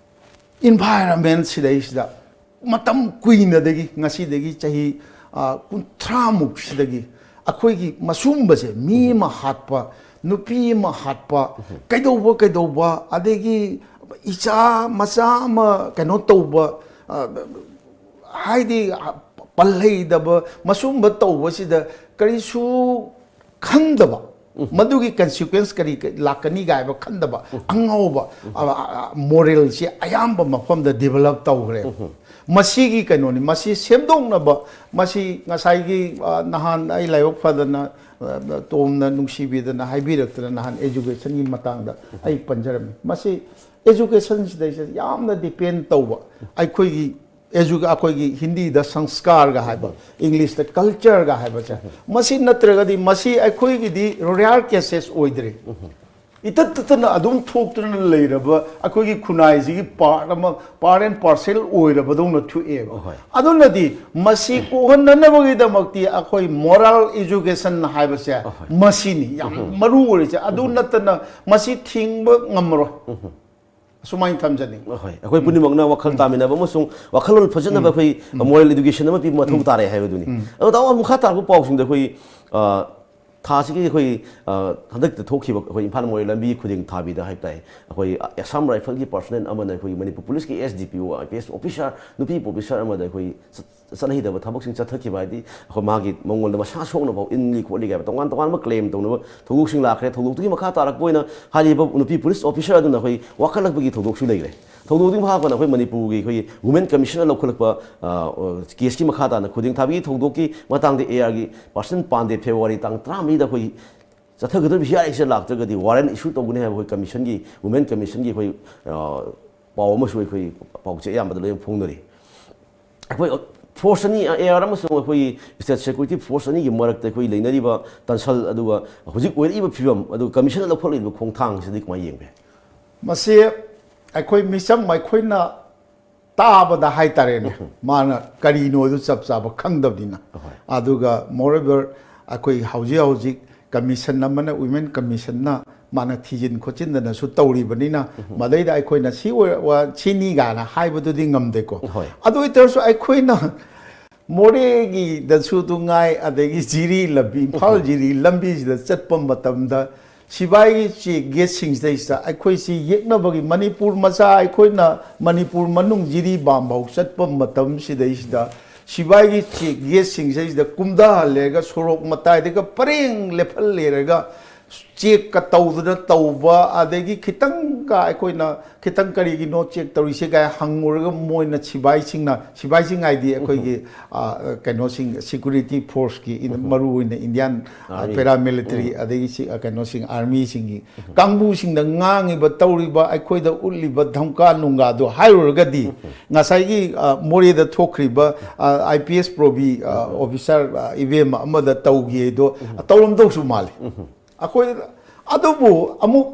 environment ꯁꯤꯗꯩꯁꯤꯗ ꯃꯇꯝ ꯀꯨꯏꯅꯗꯒꯤ, ꯉꯁꯤꯗꯒꯤ ꯆꯍꯤ, ꯑ, ꯀꯨꯟꯊ꯭ꯔꯥꯃꯨꯛ ꯁꯤꯗꯒꯤ ꯑꯩꯈꯣꯏꯒꯤ ꯃꯁꯨꯝꯕꯁꯦ, ꯃꯤ ꯑꯃ ꯍꯥꯠꯄ, ꯅꯨꯄꯤ ꯑꯃ ꯍꯥꯠꯄ, ꯀꯩꯗꯧꯕ, ꯀꯩꯗꯧꯕ, ꯑꯗꯒꯤ ꯏꯆꯥ ꯃꯆꯥ ꯑꯃ ꯀꯩꯅꯣ ꯇꯧꯕ, ꯑ, ꯍꯥꯏꯗꯤ, ꯑ, ꯄꯜꯍꯩꯗꯕ, ꯃꯁꯨꯝꯕ ꯇꯧꯕꯁꯤꯗ ꯀꯔꯤꯁꯨ ꯈꯪꯗꯕ, ꯃꯗꯨꯒꯤ ꯀꯟꯁꯤꯀ꯭ꯋꯦꯟꯁ ꯀꯔꯤ ꯀꯔꯤ ꯂꯥꯛꯀꯅꯤ ꯀꯥꯏꯕ ꯈꯟꯗꯕ ꯑꯉꯥꯎꯕ ꯃꯣꯔꯦꯜꯁꯤ ꯑꯌꯥꯝꯕ ꯃꯐꯝꯗ ꯗꯤꯚꯦꯂꯞ ꯇꯧꯈ꯭ꯔꯦꯕ꯫ ꯃꯁꯤꯒꯤ ꯀꯩꯅꯣꯅꯤ, ꯃꯁꯤ ꯁꯦꯝꯗꯣꯛꯅꯕ, ꯃꯁꯤ ꯉꯁꯥꯏꯒꯤ, ꯑ, ꯅꯍꯥꯟ ꯑꯩ ꯂꯥꯏꯕꯛ ꯐꯗꯅ, ꯑ, ꯇꯣꯝꯅ ꯅꯨꯡꯁꯤꯕꯤꯗꯅ ꯍꯥꯏꯕꯤꯔꯛꯇꯅ ꯅꯍꯥꯟ ꯑꯦꯖꯨꯀꯦꯁꯟꯒꯤ ꯃꯇꯥꯡꯗ ꯑꯩ ꯄꯟꯖꯔꯝꯃꯤ꯫ ꯃꯁꯤ ꯑꯦꯖꯨꯀꯦꯁꯟꯁꯤꯗꯩꯁꯤꯗ ꯌꯥꯝꯅ ꯗꯤꯄꯦꯟ ꯇꯧꯕ, ꯑꯩꯈꯣꯏꯒꯤ ꯑꯦꯖꯨ-, ꯑꯩꯈꯣꯏꯒꯤ ꯍꯤꯟꯗꯤꯗ ꯁꯪꯁꯀꯥꯔꯒ ꯍꯥꯏꯕ, ꯏꯪꯂꯤꯁꯇ ꯀꯜꯆꯔꯒ ꯍꯥꯏꯕꯁꯦ, ꯃꯁꯤ ꯅꯠꯇ꯭ꯔꯒꯗꯤ ꯃꯁꯤ ꯑꯩꯈꯣꯏꯒꯤꯗꯤ ꯔꯦꯌꯔ ꯀꯦꯁꯦꯁ ꯑꯣꯏꯗ꯭ꯔꯦ꯫ ꯏꯇꯠ ꯇꯠꯇꯅ ꯑꯗꯨꯝ ꯊꯣꯛꯇꯨꯅ ꯂꯩꯔꯕ ꯑꯩꯈꯣꯏꯒꯤ ꯈꯨꯟꯅꯥꯏꯁꯤꯒꯤ ꯄꯥꯔꯠ ꯑꯃ, ꯄꯥꯔꯠ ꯑꯦꯟ ꯄꯥꯔꯁꯦꯜ ꯑꯣꯏꯔꯕꯗꯧꯅ ꯊꯣꯛꯑꯦꯕ꯫ ꯑꯗꯨꯅꯗꯤ ꯃꯁꯤ ꯀꯣꯛꯍꯟꯅꯅꯕꯒꯤꯗꯃꯛꯇꯤ ꯑꯩꯈꯣꯏ ꯃꯣꯔꯦꯜ ꯑꯦꯖꯨꯀꯦꯁꯟ ꯍꯥꯏꯕꯁꯦ ꯃꯁꯤꯅꯤ ꯌꯥꯝ ꯃꯔꯨ ꯑꯣꯏꯔꯤꯁꯦ꯫ ꯑꯗꯨ ꯅꯠꯇꯅ ꯃꯁꯤ ꯊꯤꯡꯕ ꯉꯝꯃꯔꯣꯏ꯫ ꯑꯁꯨꯃꯥꯏꯅ ꯊꯝꯖꯅꯤꯡꯉꯤ꯫ ꯍꯣꯏ, ꯑꯩꯈꯣꯏ ꯄꯨꯝꯅꯃꯛꯅ ꯋꯥꯈꯜ ꯇꯥꯃꯤꯟꯅꯕ ꯑꯃꯁꯨꯡ ꯋꯥꯈꯜꯂꯣꯟ ꯐꯖꯅꯕ ꯑꯩꯈꯣꯏ ꯃꯣꯔꯦꯜ ꯏꯗꯨꯀꯦꯁꯟ ꯑꯃ ꯄꯤꯕ ꯃꯊꯧ ꯇꯥꯔꯦ ꯍꯥꯏꯕꯗꯨꯅꯤ꯫ ꯑꯗꯣ ꯇꯥꯃꯣ, ꯃꯈꯥ ꯇꯥꯔꯛꯄ ꯄꯥꯎꯁꯤꯡꯗ ꯑꯩꯈꯣꯏ, ꯑ, ꯊꯥꯁꯤꯒꯤ ꯑꯩꯈꯣꯏ, ꯑ, ꯍꯟꯗꯛꯇ ꯊꯣꯛꯈꯤꯕ ꯑꯩꯈꯣꯏ ꯏꯝꯐꯥꯜ ꯃꯣꯔꯦ ꯂꯝꯕꯤ ꯈꯨꯗꯤꯡ ꯊꯥꯕꯤꯗ ꯍꯥꯏꯕ ꯇꯥꯏ, ꯑꯩꯈꯣꯏ ꯑꯁꯥꯝ ꯔꯥꯏꯐꯜꯒꯤ ꯄꯥꯔꯁꯣꯅꯦꯜ ꯑꯃꯅ ꯑꯩꯈꯣꯏ ꯃꯅꯤꯄꯨꯔ ꯄꯨꯂꯤꯁꯀꯤ S D P O, I P S officer, ꯅꯨꯄꯤ ꯑꯣꯐꯤꯁꯥꯔ ꯑꯃꯗ ꯑꯩꯈꯣꯏ ꯆꯠꯅꯍꯩꯗꯕ ꯊꯕꯛꯁꯤꯡ ꯆꯠꯊꯈꯤꯕ ꯍꯥꯏꯗꯤ ꯑꯩꯈꯣꯏ ꯃꯥꯒꯤ ꯃꯉꯣꯟꯗ ꯃꯁꯥ ꯁꯣꯛꯅꯐꯥꯎ ꯏꯟꯂꯤ ꯈꯣꯠꯂꯤ ꯀꯥꯏꯕ ꯇꯣꯉꯥꯟ ꯇꯣꯉꯥꯟꯕ ꯀ꯭ꯂꯦꯝ ꯇꯧꯅꯕ ꯊꯧꯗꯣꯛꯁꯤꯡ ꯂꯥꯛꯈ꯭ꯔꯦ꯫ ꯊꯧꯗꯣꯛꯇꯨꯒꯤ ꯃꯈꯥ ꯇꯥꯔꯛꯄ ꯑꯣꯏꯅ ꯍꯥꯏꯔꯤꯕ ꯅꯨꯄꯤ ꯄꯨꯂꯤꯁ ꯑꯣꯐꯤꯁꯥꯔ ꯑꯗꯨꯅ ꯑꯩꯈꯣꯏ ꯋꯥꯀꯠꯂꯛꯄꯒꯤ ꯊꯧꯗꯣꯛꯁꯨ ꯂꯩꯈ꯭ꯔꯦ꯫ ꯊꯧꯗꯣꯛꯇꯨꯒꯤ ꯃꯈꯥ ꯄꯣꯟꯅ ꯑꯩꯈꯣꯏ ꯃꯅꯤꯄꯨꯔꯒꯤ ꯑꯩꯈꯣꯏ ꯋꯨꯃꯦꯟ ꯀꯃꯤꯁꯟꯅ ꯂꯧꯈꯠꯂꯛꯄ, ꯑ, ꯑ, ꯀꯦꯁꯀꯤ ꯃꯈꯥ ꯇꯥꯅ ꯈꯨꯗꯤꯡ ꯊꯥꯕꯤꯒꯤ ꯊꯧꯗꯣꯛꯀꯤ ꯃꯇꯥꯡꯗ A R ꯒꯤ ꯄꯥꯔꯁꯟ ꯄꯥꯟꯗꯦ ꯐꯦꯕ꯭ꯔꯨꯋꯥꯔꯤ ꯇꯥꯡ ꯇꯔꯥꯃꯔꯤꯗ ꯑꯩꯈꯣꯏ ꯆꯠꯊꯒꯗꯧꯔꯤꯕ ꯍꯤꯌꯥꯔꯤꯡꯁꯤꯗ ꯂꯥꯛꯇ꯭ꯔꯒꯗꯤ ꯋꯥꯔꯦꯟ ꯏꯁꯨ ꯇꯧꯒꯅꯤ ꯍꯥꯏꯕ ꯑꯩꯈꯣꯏ ꯀꯃꯤꯁꯟꯒꯤ, ꯋꯨꯃꯦꯟ ꯀꯃꯤꯁꯟꯒꯤ ꯑꯩꯈꯣꯏ, ꯑ, ꯄꯥꯎ ꯑꯃꯁꯨ ꯑꯩꯈꯣꯏ ꯄꯥꯎꯆꯦ ꯑꯌꯥꯝꯕꯗ ꯂꯣꯏꯅ ꯐꯣꯡꯅꯔꯤ꯫ ꯑꯩꯈꯣꯏ ꯐꯣꯔꯁ ꯑꯅꯤ, A R ꯑꯃꯁꯨꯡ ꯑꯩꯈꯣꯏꯒꯤ ꯁ꯭ꯇꯦꯠ ꯁꯦꯀ꯭ꯌꯨꯔꯤꯇꯤ ꯐꯣꯔꯁ ꯑꯅꯤꯒꯤ ꯃꯔꯛꯇ ꯑꯩꯈꯣꯏ ꯂꯩꯅꯔꯤꯕ ꯇꯟꯁꯜ, ꯑꯗꯨꯒ ꯍꯧꯖꯤꯛ ꯑꯣꯏꯔꯛꯏꯕ ꯐꯤꯕꯝ, ꯑꯗꯨꯒ ꯀꯃꯤꯁꯟꯅ ꯂꯧꯈꯠꯂꯛꯂꯤꯕ ꯈꯣꯡꯊꯥꯡꯁꯤꯗꯤ ꯀꯃꯥꯏꯅ ꯌꯦꯡꯕ ꯌꯥꯏ? ꯃꯁꯤ ꯑꯩꯈꯣꯏ ꯃꯤꯆꯝ ꯑꯩꯈꯣꯏꯅ ꯇꯥꯕꯗ ꯍꯥꯏꯇꯥꯔꯦꯅꯦ, ꯃꯥꯅ ꯀꯔꯤꯅꯣ ꯑꯗꯨ ꯆꯞ ꯆꯥꯕ ꯈꯪꯗꯕꯅꯤꯅ꯫ ꯑꯗꯨꯒ moreover, ꯑꯩꯈꯣꯏ ꯍꯧꯖꯤꯛ ꯍꯧꯖꯤꯛ ꯀꯃꯤꯁꯟ ꯑꯃꯅ, ꯋꯨꯃꯦꯟ ꯀꯃꯤꯁꯟꯅ ꯃꯥꯅ ꯊꯤꯖꯤꯟ ꯈꯣꯠꯆꯤꯟꯗꯅꯁꯨ ꯇꯧꯔꯤꯕꯅꯤꯅ, ꯃꯗꯩꯗ ꯑꯩꯈꯣꯏꯅ ꯁꯤ ꯑꯣꯏ-, ꯋꯥ-, ꯁꯤꯅꯤ ꯀꯥꯏꯅ ꯍꯥꯏꯕꯗꯨꯗꯤ ꯉꯝꯗꯦꯀꯣ꯫ ꯍꯣꯏ꯫ ꯑꯗꯨ ꯑꯣꯏꯇꯥꯔꯁꯨ ꯑꯩꯈꯣꯏꯅ ꯃꯣꯔꯦꯒꯤꯗꯁꯨ ꯑꯗꯨ ꯉꯥꯏ, ꯑꯗꯒꯤ ꯖꯤꯔꯤ ꯂꯝꯕꯤ, ꯏꯝꯐꯥꯜ ꯖꯤꯔꯤ ꯂꯝꯕꯤꯁꯤꯗ ꯆꯠꯄ ꯃꯇꯝꯗ ꯁꯤꯕꯥꯏꯒꯤ ꯆꯦꯛ ꯒꯦꯠꯁꯤꯡꯁꯤꯗꯩꯁꯤꯗ ꯑꯩꯈꯣꯏꯁꯤ ꯌꯦꯛꯅꯕꯒꯤ, ꯃꯅꯤꯄꯨꯔ ꯃꯆꯥ ꯑꯩꯈꯣꯏꯅ ꯃꯅꯤꯄꯨꯔ ꯃꯅꯨꯡ ꯖꯤꯔꯤꯕꯥꯝꯐꯥꯎ ꯆꯠꯄ ꯃꯇꯝꯁꯤꯗꯩꯁꯤꯗ ꯁꯤꯕꯥꯏꯒꯤ ꯆꯦꯛ ꯒꯦꯠꯁꯤꯡꯁꯤꯗꯩꯁꯤꯗ ꯀꯨꯝꯊꯍꯜꯂꯦꯒ ꯁꯣꯔꯣꯛ ꯃꯇꯥꯏꯗꯒ ꯄꯔꯦꯡ ꯂꯦꯞꯍꯜꯂꯦꯔꯒ ꯆꯦꯛꯀ ꯇꯧꯗꯅ ꯇꯧꯕ, ꯑꯗꯒꯤ ꯈꯤꯇꯪꯒ ꯑꯩꯈꯣꯏꯅ ꯈꯤꯇꯪ ꯀꯔꯤꯒꯤꯅꯣ ꯆꯦꯛ ꯇꯧꯔꯤꯁꯦ ꯀꯥꯏ ꯍꯪꯉꯨꯔꯒ ꯃꯣꯏꯅ ꯁꯤꯕꯥꯏꯁꯤꯡꯅ, ꯁꯤꯕꯥꯏꯁꯤꯡ ꯍꯥꯏꯗꯤ ꯑꯩꯈꯣꯏꯒꯤ, ꯑ, ꯀꯩꯅꯣꯁꯤꯡ, ꯁꯤꯀ꯭ꯌꯨꯔꯤꯇꯤ ꯐꯣꯔꯁꯀꯤ, ꯏꯟ-, ꯃꯔꯨ ꯑꯣꯏꯅ ꯏꯟꯗꯤꯌꯥꯟ, ꯑ, Army. Paramilitary, ꯑꯗꯒꯤ ꯁꯤ, ꯑ, ꯀꯩꯅꯣꯁꯤꯡ, ꯑꯥꯔꯃꯤꯁꯤꯡꯒꯤ ꯀꯥꯡꯕꯨꯁꯤꯡꯗ ꯉꯥꯡꯉꯤꯕ, ꯇꯧꯔꯤꯕ, ꯑꯩꯈꯣꯏꯗ ꯎꯠꯂꯤꯕ ꯙꯝꯀꯥ ꯅꯨꯡꯒꯥꯗꯣ ꯍꯥꯏꯔꯨꯔꯒꯗꯤ, ꯉꯁꯥꯏꯒꯤ, ꯑ, ꯃꯣꯔꯦꯗ ꯊꯣꯛꯈ꯭ꯔꯤꯕ, ꯑ, ꯑꯥꯏ ꯄꯤ ꯑꯦꯁ ꯄ꯭ꯔꯣꯕꯤ, ꯑ, ꯑꯣꯐꯤꯁꯥꯔ, ꯑ, ꯏꯕꯦꯝꯃ ꯑꯃꯗ ꯇꯧꯈꯤ ꯍꯥꯏꯗꯣ ꯇꯧꯔꯝꯗꯧꯁꯨ ꯃꯥꯜꯂꯤ꯫ ꯑꯩꯈꯣꯏ, ꯑꯗꯨꯕꯨ ꯑꯃꯨꯛ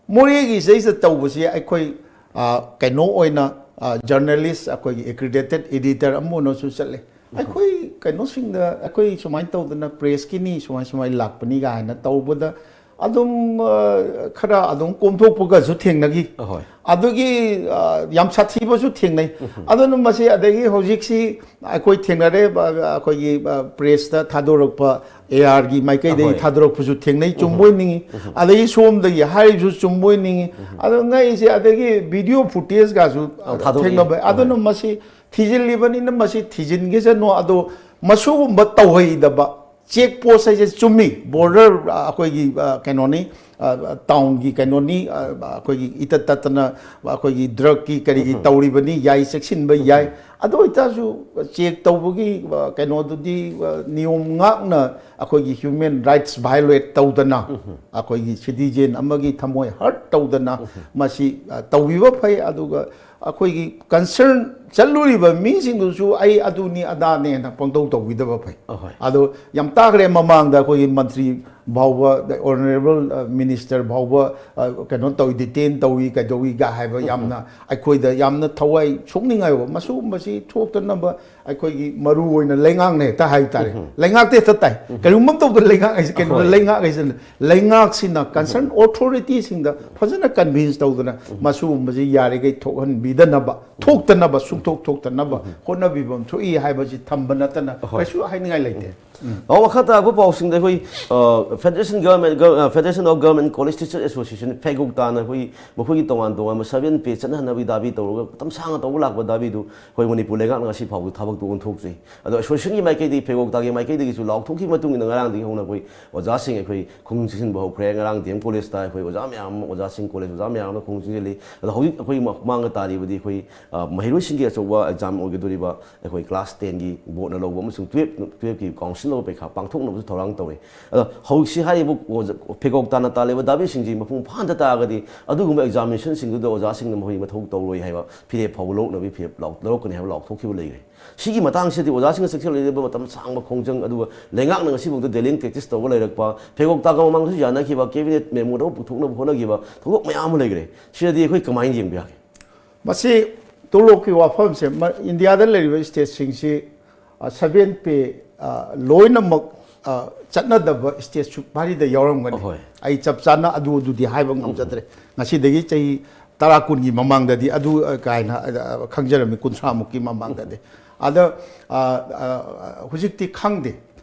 ꯃꯣꯔꯦꯒꯤ ꯁꯤꯗꯩꯁꯤꯗ ꯇꯧꯕꯁꯤ ꯑꯩꯈꯣꯏ, ꯑ, ꯀꯩꯅꯣ ꯑꯣꯏꯅ, ꯑ, ꯖꯔꯅꯦꯂꯤꯁ, ꯑꯩꯈꯣꯏꯒꯤ ꯑꯦꯀ꯭ꯔꯤꯗꯦꯇꯦꯠ ꯏꯗꯤꯇꯔ ꯑꯃ ꯑꯣꯏꯅꯁꯨ ꯆꯠꯂꯦ꯫ ꯑꯩꯈꯣꯏ ꯀꯩꯅꯣꯁꯤꯡꯗ, ꯑꯩꯈꯣꯏ ꯁꯨꯃꯥꯏꯅ ꯇꯧꯗꯅ ꯄ꯭ꯔꯦꯁꯀꯤꯅꯤ, ꯁꯨꯃꯥꯏ ꯁꯨꯃꯥꯏꯅ ꯂꯥꯛꯄꯅꯤ ꯀꯥꯏꯅ ꯇꯧꯕꯗ ꯑꯗꯨꯝ, ꯑ, ꯈꯔ ꯑꯗꯨꯝ ꯀꯣꯝꯊꯣꯛꯄꯒꯁꯨ ꯊꯦꯡꯅꯈꯤ꯫ ꯑꯍꯣꯏ꯫ ꯑꯗꯨꯒꯤ, ꯑ, ꯌꯥꯝ ꯁꯥꯊꯤꯕꯁꯨ ꯊꯦꯡꯅꯩ꯫ ꯑꯗꯨꯅ ꯃꯁꯤ, ꯑꯗꯒꯤ ꯍꯧꯖꯤꯛꯁꯤ ꯑꯩꯈꯣꯏ ꯊꯦꯡꯅꯔꯦ, ꯑ, ꯑꯩꯈꯣꯏꯒꯤ, ꯑ, ꯄ꯭ꯔꯦꯁꯇ ꯊꯥꯗꯣꯔꯛꯄ, ꯑꯦ ꯑꯥꯔꯒꯤ ꯃꯥꯏꯀꯩꯗꯒꯤ ꯑꯍꯣꯏ꯫ ꯊꯥꯗꯣꯔꯛꯄꯁꯨ ꯊꯦꯡꯅꯩ, ꯆꯨꯝꯕ ꯑꯣꯏꯅꯤꯡꯉꯤ꯫ ꯑꯗꯒꯤ ꯁꯣꯝꯗꯒꯤ ꯍꯥꯏꯔꯤꯕꯁꯨ ꯆꯨꯝꯕ ꯑꯣꯏꯅꯤꯡꯉꯤ꯫ ꯑꯗꯣ ꯉꯛꯏꯁꯦ, ꯑꯗꯒꯤ ꯚꯤꯗꯤꯑꯣ ꯐꯨꯇꯦꯖꯀꯥꯁꯨ ꯑ, ꯊꯥꯗꯣꯔꯛꯏ꯫ ꯊꯦꯡꯅꯕ꯫ ꯑꯗꯨꯅ ꯑꯍꯣꯏ꯫ ꯃꯁꯤ ꯊꯤꯖꯤꯜꯂꯤꯕꯅꯤꯅ ꯃꯁꯤ ꯊꯤꯖꯤꯟꯈꯤꯁꯅꯨ꯫ ꯑꯗꯣ ꯃꯁꯤꯒꯨꯝꯕ ꯇꯧꯍꯩꯗꯕ ꯆꯦꯛ ꯄꯣꯁ ꯍꯥꯏꯁꯦ ꯆꯨꯝꯃꯤ, ꯕꯣꯔꯗꯔ, ꯑ, ꯑꯩꯈꯣꯏꯒꯤ, ꯑ, ꯀꯩꯅꯣꯅꯤ, ꯑ, ꯇꯥꯎꯟꯒꯤ ꯀꯩꯅꯣꯅꯤ, ꯑ, ꯑꯩꯈꯣꯏꯒꯤ ꯏꯇꯠ ꯇꯠꯇꯅ ꯑꯩꯈꯣꯏꯒꯤ ꯗ꯭ꯔꯒꯀꯤ ꯀꯔꯤꯒꯤ ꯇꯧꯔꯤꯕꯅꯤ, ꯌꯥꯏ, ꯆꯦꯛꯁꯤꯟꯕ ꯌꯥꯏ꯫ ꯑꯗꯨ ꯑꯣꯏꯇꯥꯔꯁꯨ ꯆꯦꯛ ꯇꯧꯕꯒꯤ, ꯑ, ꯀꯩꯅꯣꯗꯨꯗꯤ, ꯑ, ꯅꯤꯌꯣꯝ ꯉꯥꯛꯅ ꯑꯩꯈꯣꯏꯒꯤ ꯍ꯭ꯌꯨꯃꯦꯟ ꯔꯥꯏꯠꯁ ꯚꯥꯏꯑꯣꯂꯦꯠ ꯇꯧꯗꯅ, ꯑꯩꯈꯣꯏꯒꯤ ꯁꯤꯇꯤꯖꯦꯟ ꯑꯃꯒꯤ ꯊꯃꯣꯏ ꯍꯔꯠ ꯇꯧꯗꯅ ꯃꯁꯤ, ꯑ, ꯇꯧꯕꯤꯕ ꯐꯩ꯫ ꯑꯗꯨꯒ ꯑꯩꯈꯣꯏꯒꯤ ꯀꯟꯁꯔꯟ ꯆꯠꯂꯨꯔꯤꯕ ꯃꯤꯁꯤꯡꯗꯨꯁꯨ ꯑꯩ ꯑꯗꯨꯅꯤ ꯑꯗꯥꯅꯦꯅ ꯄꯪꯇꯧ ꯇꯧꯕꯤꯗꯕ ꯐꯩ꯫ ꯑꯍꯣꯏ꯫ ꯑꯗꯣ ꯌꯥꯝ ꯇꯥꯈ꯭ꯔꯦ ꯃꯃꯥꯡꯗ ꯑꯩꯈꯣꯏꯒꯤ ꯃꯟꯇ꯭ꯔꯤ ꯐꯥꯎꯕ, ꯑꯣꯅꯔꯦꯕꯜ, ꯑ, ꯃꯤꯅꯤꯁꯇꯔ ꯐꯥꯎꯕ, ꯑ, ꯀꯩꯅꯣ ꯇꯧꯏ, ꯗꯤꯇꯦꯟ ꯇꯧꯏ, ꯀꯩꯗꯧꯏꯒ ꯍꯥꯏꯕ ꯌꯥꯝꯅ ꯑꯩꯈꯣꯏꯗ ꯌꯥꯝꯅ ꯊꯋꯥꯏ ꯁꯣꯛꯅꯤꯡꯉꯥꯏ ꯑꯣꯏꯕ꯫ ꯃꯁꯤꯒꯨꯝꯕꯁꯤ ꯊꯣꯛꯇꯅꯕ ꯑꯩꯈꯣꯏꯒꯤ ꯃꯔꯨ ꯑꯣꯏꯅ ꯂꯩꯉꯥꯛꯅ ꯍꯦꯛꯇ ꯍꯥꯏ ꯇꯥꯔꯦ꯫ ꯂꯩꯉꯥꯛꯇ ꯍꯦꯛꯇ ꯇꯥꯏ꯫ ꯀꯔꯤꯒꯨꯝꯕ ꯑꯃ ꯇꯧꯕꯗ ꯂꯩꯉꯥꯛ ꯍꯥꯏꯁꯦ ꯀꯩꯅꯣ? ꯑꯍꯣꯏ꯫ ꯂꯩꯉꯥꯛ ꯍꯥꯏꯁꯤꯅ, ꯂꯩꯉꯥꯛꯁꯤꯅ ꯀꯟꯁꯔꯟ ꯑꯣꯊꯣꯔꯤꯇꯤꯁꯤꯡꯗ ꯐꯖꯅ ꯀꯟꯚꯤꯟꯁ ꯇꯧꯗꯅ ꯃꯁꯤꯒꯨꯝꯕꯁꯤ ꯌꯥꯔꯤꯈꯩ ꯊꯣꯛꯍꯟꯕꯤꯗꯅꯕ, ꯊꯣꯛꯇꯅꯕ, ꯁꯨꯡꯊꯣꯛ ꯊꯣꯛꯇꯅꯕ ꯍꯣꯠꯅꯕꯤꯐꯝ ꯊꯣꯛꯏ ꯍꯥꯏꯕꯁꯤ ꯊꯝꯕ ꯅꯠꯇꯅ ꯑꯍꯣꯏ꯫ ꯀꯩꯁꯨ ꯍꯥꯏꯅꯤꯡꯉꯥꯏ ꯂꯩꯇꯦ꯫ ꯎꯝ꯫ ꯑꯣ, ꯃꯈꯥ ꯇꯥꯔꯛꯄ ꯄꯥꯎꯁꯤꯡꯗ ꯑꯩꯈꯣꯏ, ꯑ, Federation Government, Gov-, ꯑ, Federation of Government College Teacher Association, ꯐꯦꯒꯣꯛ ꯇꯥꯅ ꯑꯩꯈꯣꯏ ꯃꯈꯣꯏꯒꯤ ꯇꯣꯉꯥꯟ ꯇꯣꯉꯥꯟꯕ ꯁꯚꯦꯟ ꯄꯦ ꯆꯠꯅꯍꯟꯅꯕꯒꯤ ꯗꯥꯕꯤ ꯇꯧꯔꯒ ꯃꯇꯝ ꯁꯥꯡꯅ ꯇꯧꯕ ꯂꯥꯛꯄ ꯗꯥꯕꯤꯗꯨ ꯑꯩꯈꯣꯏ ꯃꯅꯤꯄꯨꯔ ꯂꯩꯉꯥꯛꯅ ꯉꯁꯤ ꯐꯥꯎꯕ ꯊꯕꯛ ꯑꯣꯟꯊꯣꯛꯆꯩ꯫ ꯑꯗꯣ ꯑꯦꯁꯣꯁꯤꯌꯦꯁꯟꯒꯤ ꯃꯥꯏꯀꯩꯗꯒꯤ, ꯐꯦꯒꯣꯛꯇꯥꯒꯤ ꯃꯥꯏꯀꯩꯗꯒꯤꯁꯨ ꯂꯥꯎꯊꯣꯛꯈꯤꯕ ꯃꯇꯨꯡ ꯏꯟꯅ ꯉꯔꯥꯡꯗꯒꯤ ꯍꯧꯅ ꯑꯩꯈꯣꯏ ꯑꯣꯖꯥꯁꯤꯡ ꯑꯩꯈꯣꯏ ꯈꯣꯡ ꯆꯪꯁꯤꯟꯕ ꯍꯧꯈ꯭ꯔꯦ꯫ ꯉꯔꯥꯡ ꯗꯤ ꯑꯦꯝ ꯀꯣꯂꯦꯖꯇ ꯑꯩꯈꯣꯏ ꯑꯣꯖꯥ ꯃꯌꯥꯝ ꯑꯃ, ꯑꯣꯖꯥꯁꯤꯡ, ꯀꯣꯂꯦꯖ ꯑꯣꯖꯥ ꯃꯌꯥꯝ ꯑꯃ ꯈꯣꯡ ꯆꯪꯁꯤꯜꯂꯤ꯫ ꯑꯗꯣ ꯍꯧꯖꯤꯛ ꯑꯩꯈꯣꯏ ꯃꯥꯡꯗ ꯇꯥꯔꯤꯕꯗꯤ ꯑꯩꯈꯣꯏ, ꯑ, ꯃꯍꯩꯔꯣꯏꯁꯤꯡꯒꯤ ꯑꯆꯧꯕ ꯑꯦꯛꯖꯥꯝ ꯑꯣꯏꯒꯗꯧꯔꯤꯕ ꯑꯩꯈꯣꯏ ꯀ꯭ꯂꯥꯁ ꯇꯦꯟꯒꯤ ꯕꯣꯔꯗꯅ ꯂꯧꯕ ꯑꯃꯁꯨꯡ ꯇꯨꯌꯦꯜꯞ, ꯇꯨꯌꯦꯜꯞꯀꯤ ꯀꯥꯎꯟꯁꯤꯜꯅ ꯂꯧꯕ ꯄꯩꯈꯥ ꯄꯥꯡꯊꯣꯛꯅꯕꯁꯨ ꯊꯧꯔꯥꯡ ꯇꯧꯔꯤ꯫ ꯑꯗꯣ ꯍꯧꯖꯤꯛꯁꯤ ꯍꯥꯏꯔꯤꯕ ꯑꯣꯖꯥ, ꯐꯦꯒꯣꯛ ꯇꯥꯅ ꯇꯥꯜꯂꯤꯕ ꯗꯥꯕꯤꯁꯤꯡꯁꯤ ꯃꯄꯨꯡ ꯐꯥꯍꯟꯗ ꯇꯥꯔꯒꯗꯤ ꯑꯗꯨꯒꯨꯝꯕ ꯑꯦꯛꯖꯥꯃꯤꯅꯦꯁꯟꯁꯤꯡꯗꯨꯗ ꯑꯣꯖꯥꯁꯤꯡꯅ ꯃꯈꯣꯏ ꯃꯊꯧ ꯇꯧꯔꯣꯏ ꯍꯥꯏꯕ ꯐꯤꯔꯦꯞ ꯐꯥꯎꯕ ꯂꯧꯅꯕꯒꯤ ꯐꯤꯔꯦꯞ ꯂꯧ-, ꯂꯧꯔꯛꯀꯅꯤ ꯍꯥꯏꯕ ꯂꯥꯎꯊꯣꯛꯈꯤꯕ ꯂꯩꯈ꯭ꯔꯦ꯫ ꯁꯤꯒꯤ ꯃꯇꯥꯡꯁꯤꯗꯤ ꯑꯣꯖꯥꯁꯤꯡꯅ ꯆꯦꯛꯁꯤꯜꯂꯛꯂꯤꯕ ꯃꯇꯝ ꯁꯥꯡꯕ ꯈꯣꯡꯖꯪ, ꯑꯗꯨꯒ ꯂꯩꯉꯥꯛꯅ ꯉꯁꯤꯐꯥꯎꯗ ꯗꯦꯂꯤꯡ ꯄ꯭ꯔꯦꯛꯇꯤꯁ ꯇꯧꯔꯒ ꯂꯩꯔꯛꯄ, ꯐꯦꯒꯣꯛ ꯇꯥꯒ ꯃꯃꯥꯡꯗꯁꯨ ꯌꯥꯅꯈꯤꯕ ꯀꯦꯕꯤꯅꯦꯠ ꯃꯦꯃꯣꯗ ꯄꯨꯊꯣꯛꯅꯕ ꯍꯣꯠꯅꯈꯤꯕ ꯊꯧꯗꯣꯛ ꯃꯌꯥꯝ ꯑꯃ ꯂꯩꯈ꯭ꯔꯦ꯫ ꯁꯤꯗꯗꯤ ꯑꯩꯈꯣꯏ ꯀꯃꯥꯏꯅ ꯌꯦꯡꯕ ꯌꯥꯒꯦ? ꯃꯁꯤ ꯇꯣꯂꯣꯞꯀꯤ ꯋꯥꯐꯝꯁꯦ ꯃ-, ꯏꯟꯗꯤꯌꯥꯗ ꯂꯩꯔꯤꯕ ꯁ꯭ꯇꯦꯠꯁꯤꯡꯁꯤ, ꯑ, ꯁꯚꯦꯟ ꯄꯦ, ꯑ, ꯂꯣꯏꯅꯃꯛ, ꯑ, ꯆꯠꯅꯗꯕ ꯁ꯭ꯇꯦꯠꯁꯨ ꯚꯥꯔꯤꯗ ꯌꯥꯎꯔꯝꯒꯅꯤ꯫ ꯑꯍꯣꯏ꯫ ꯑꯩ ꯆꯞ ꯆꯥꯅ ꯑꯗꯨ ꯑꯗꯨꯗꯤ ꯍꯥꯏꯕ ꯉꯝꯖꯗ꯭ꯔꯦ꯫ ꯉꯁꯤꯗꯒꯤ ꯆꯍꯤ ꯇꯔꯥ ꯀꯨꯟꯒꯤ ꯃꯃꯥꯡꯗꯗꯤ ꯑꯗꯨ, ꯑ, ꯀꯥꯏꯅ, ꯑ, ꯈꯪꯖꯔꯝꯃꯤ, ꯀꯨꯟꯊ꯭ꯔꯥꯃꯨꯛꯀꯤ ꯃꯃꯥꯡꯗꯗꯤ꯫ ꯑꯗ, ꯑ, ꯑ, ꯍꯧꯖꯤꯛꯇꯤ ꯈꯪꯗꯦ꯫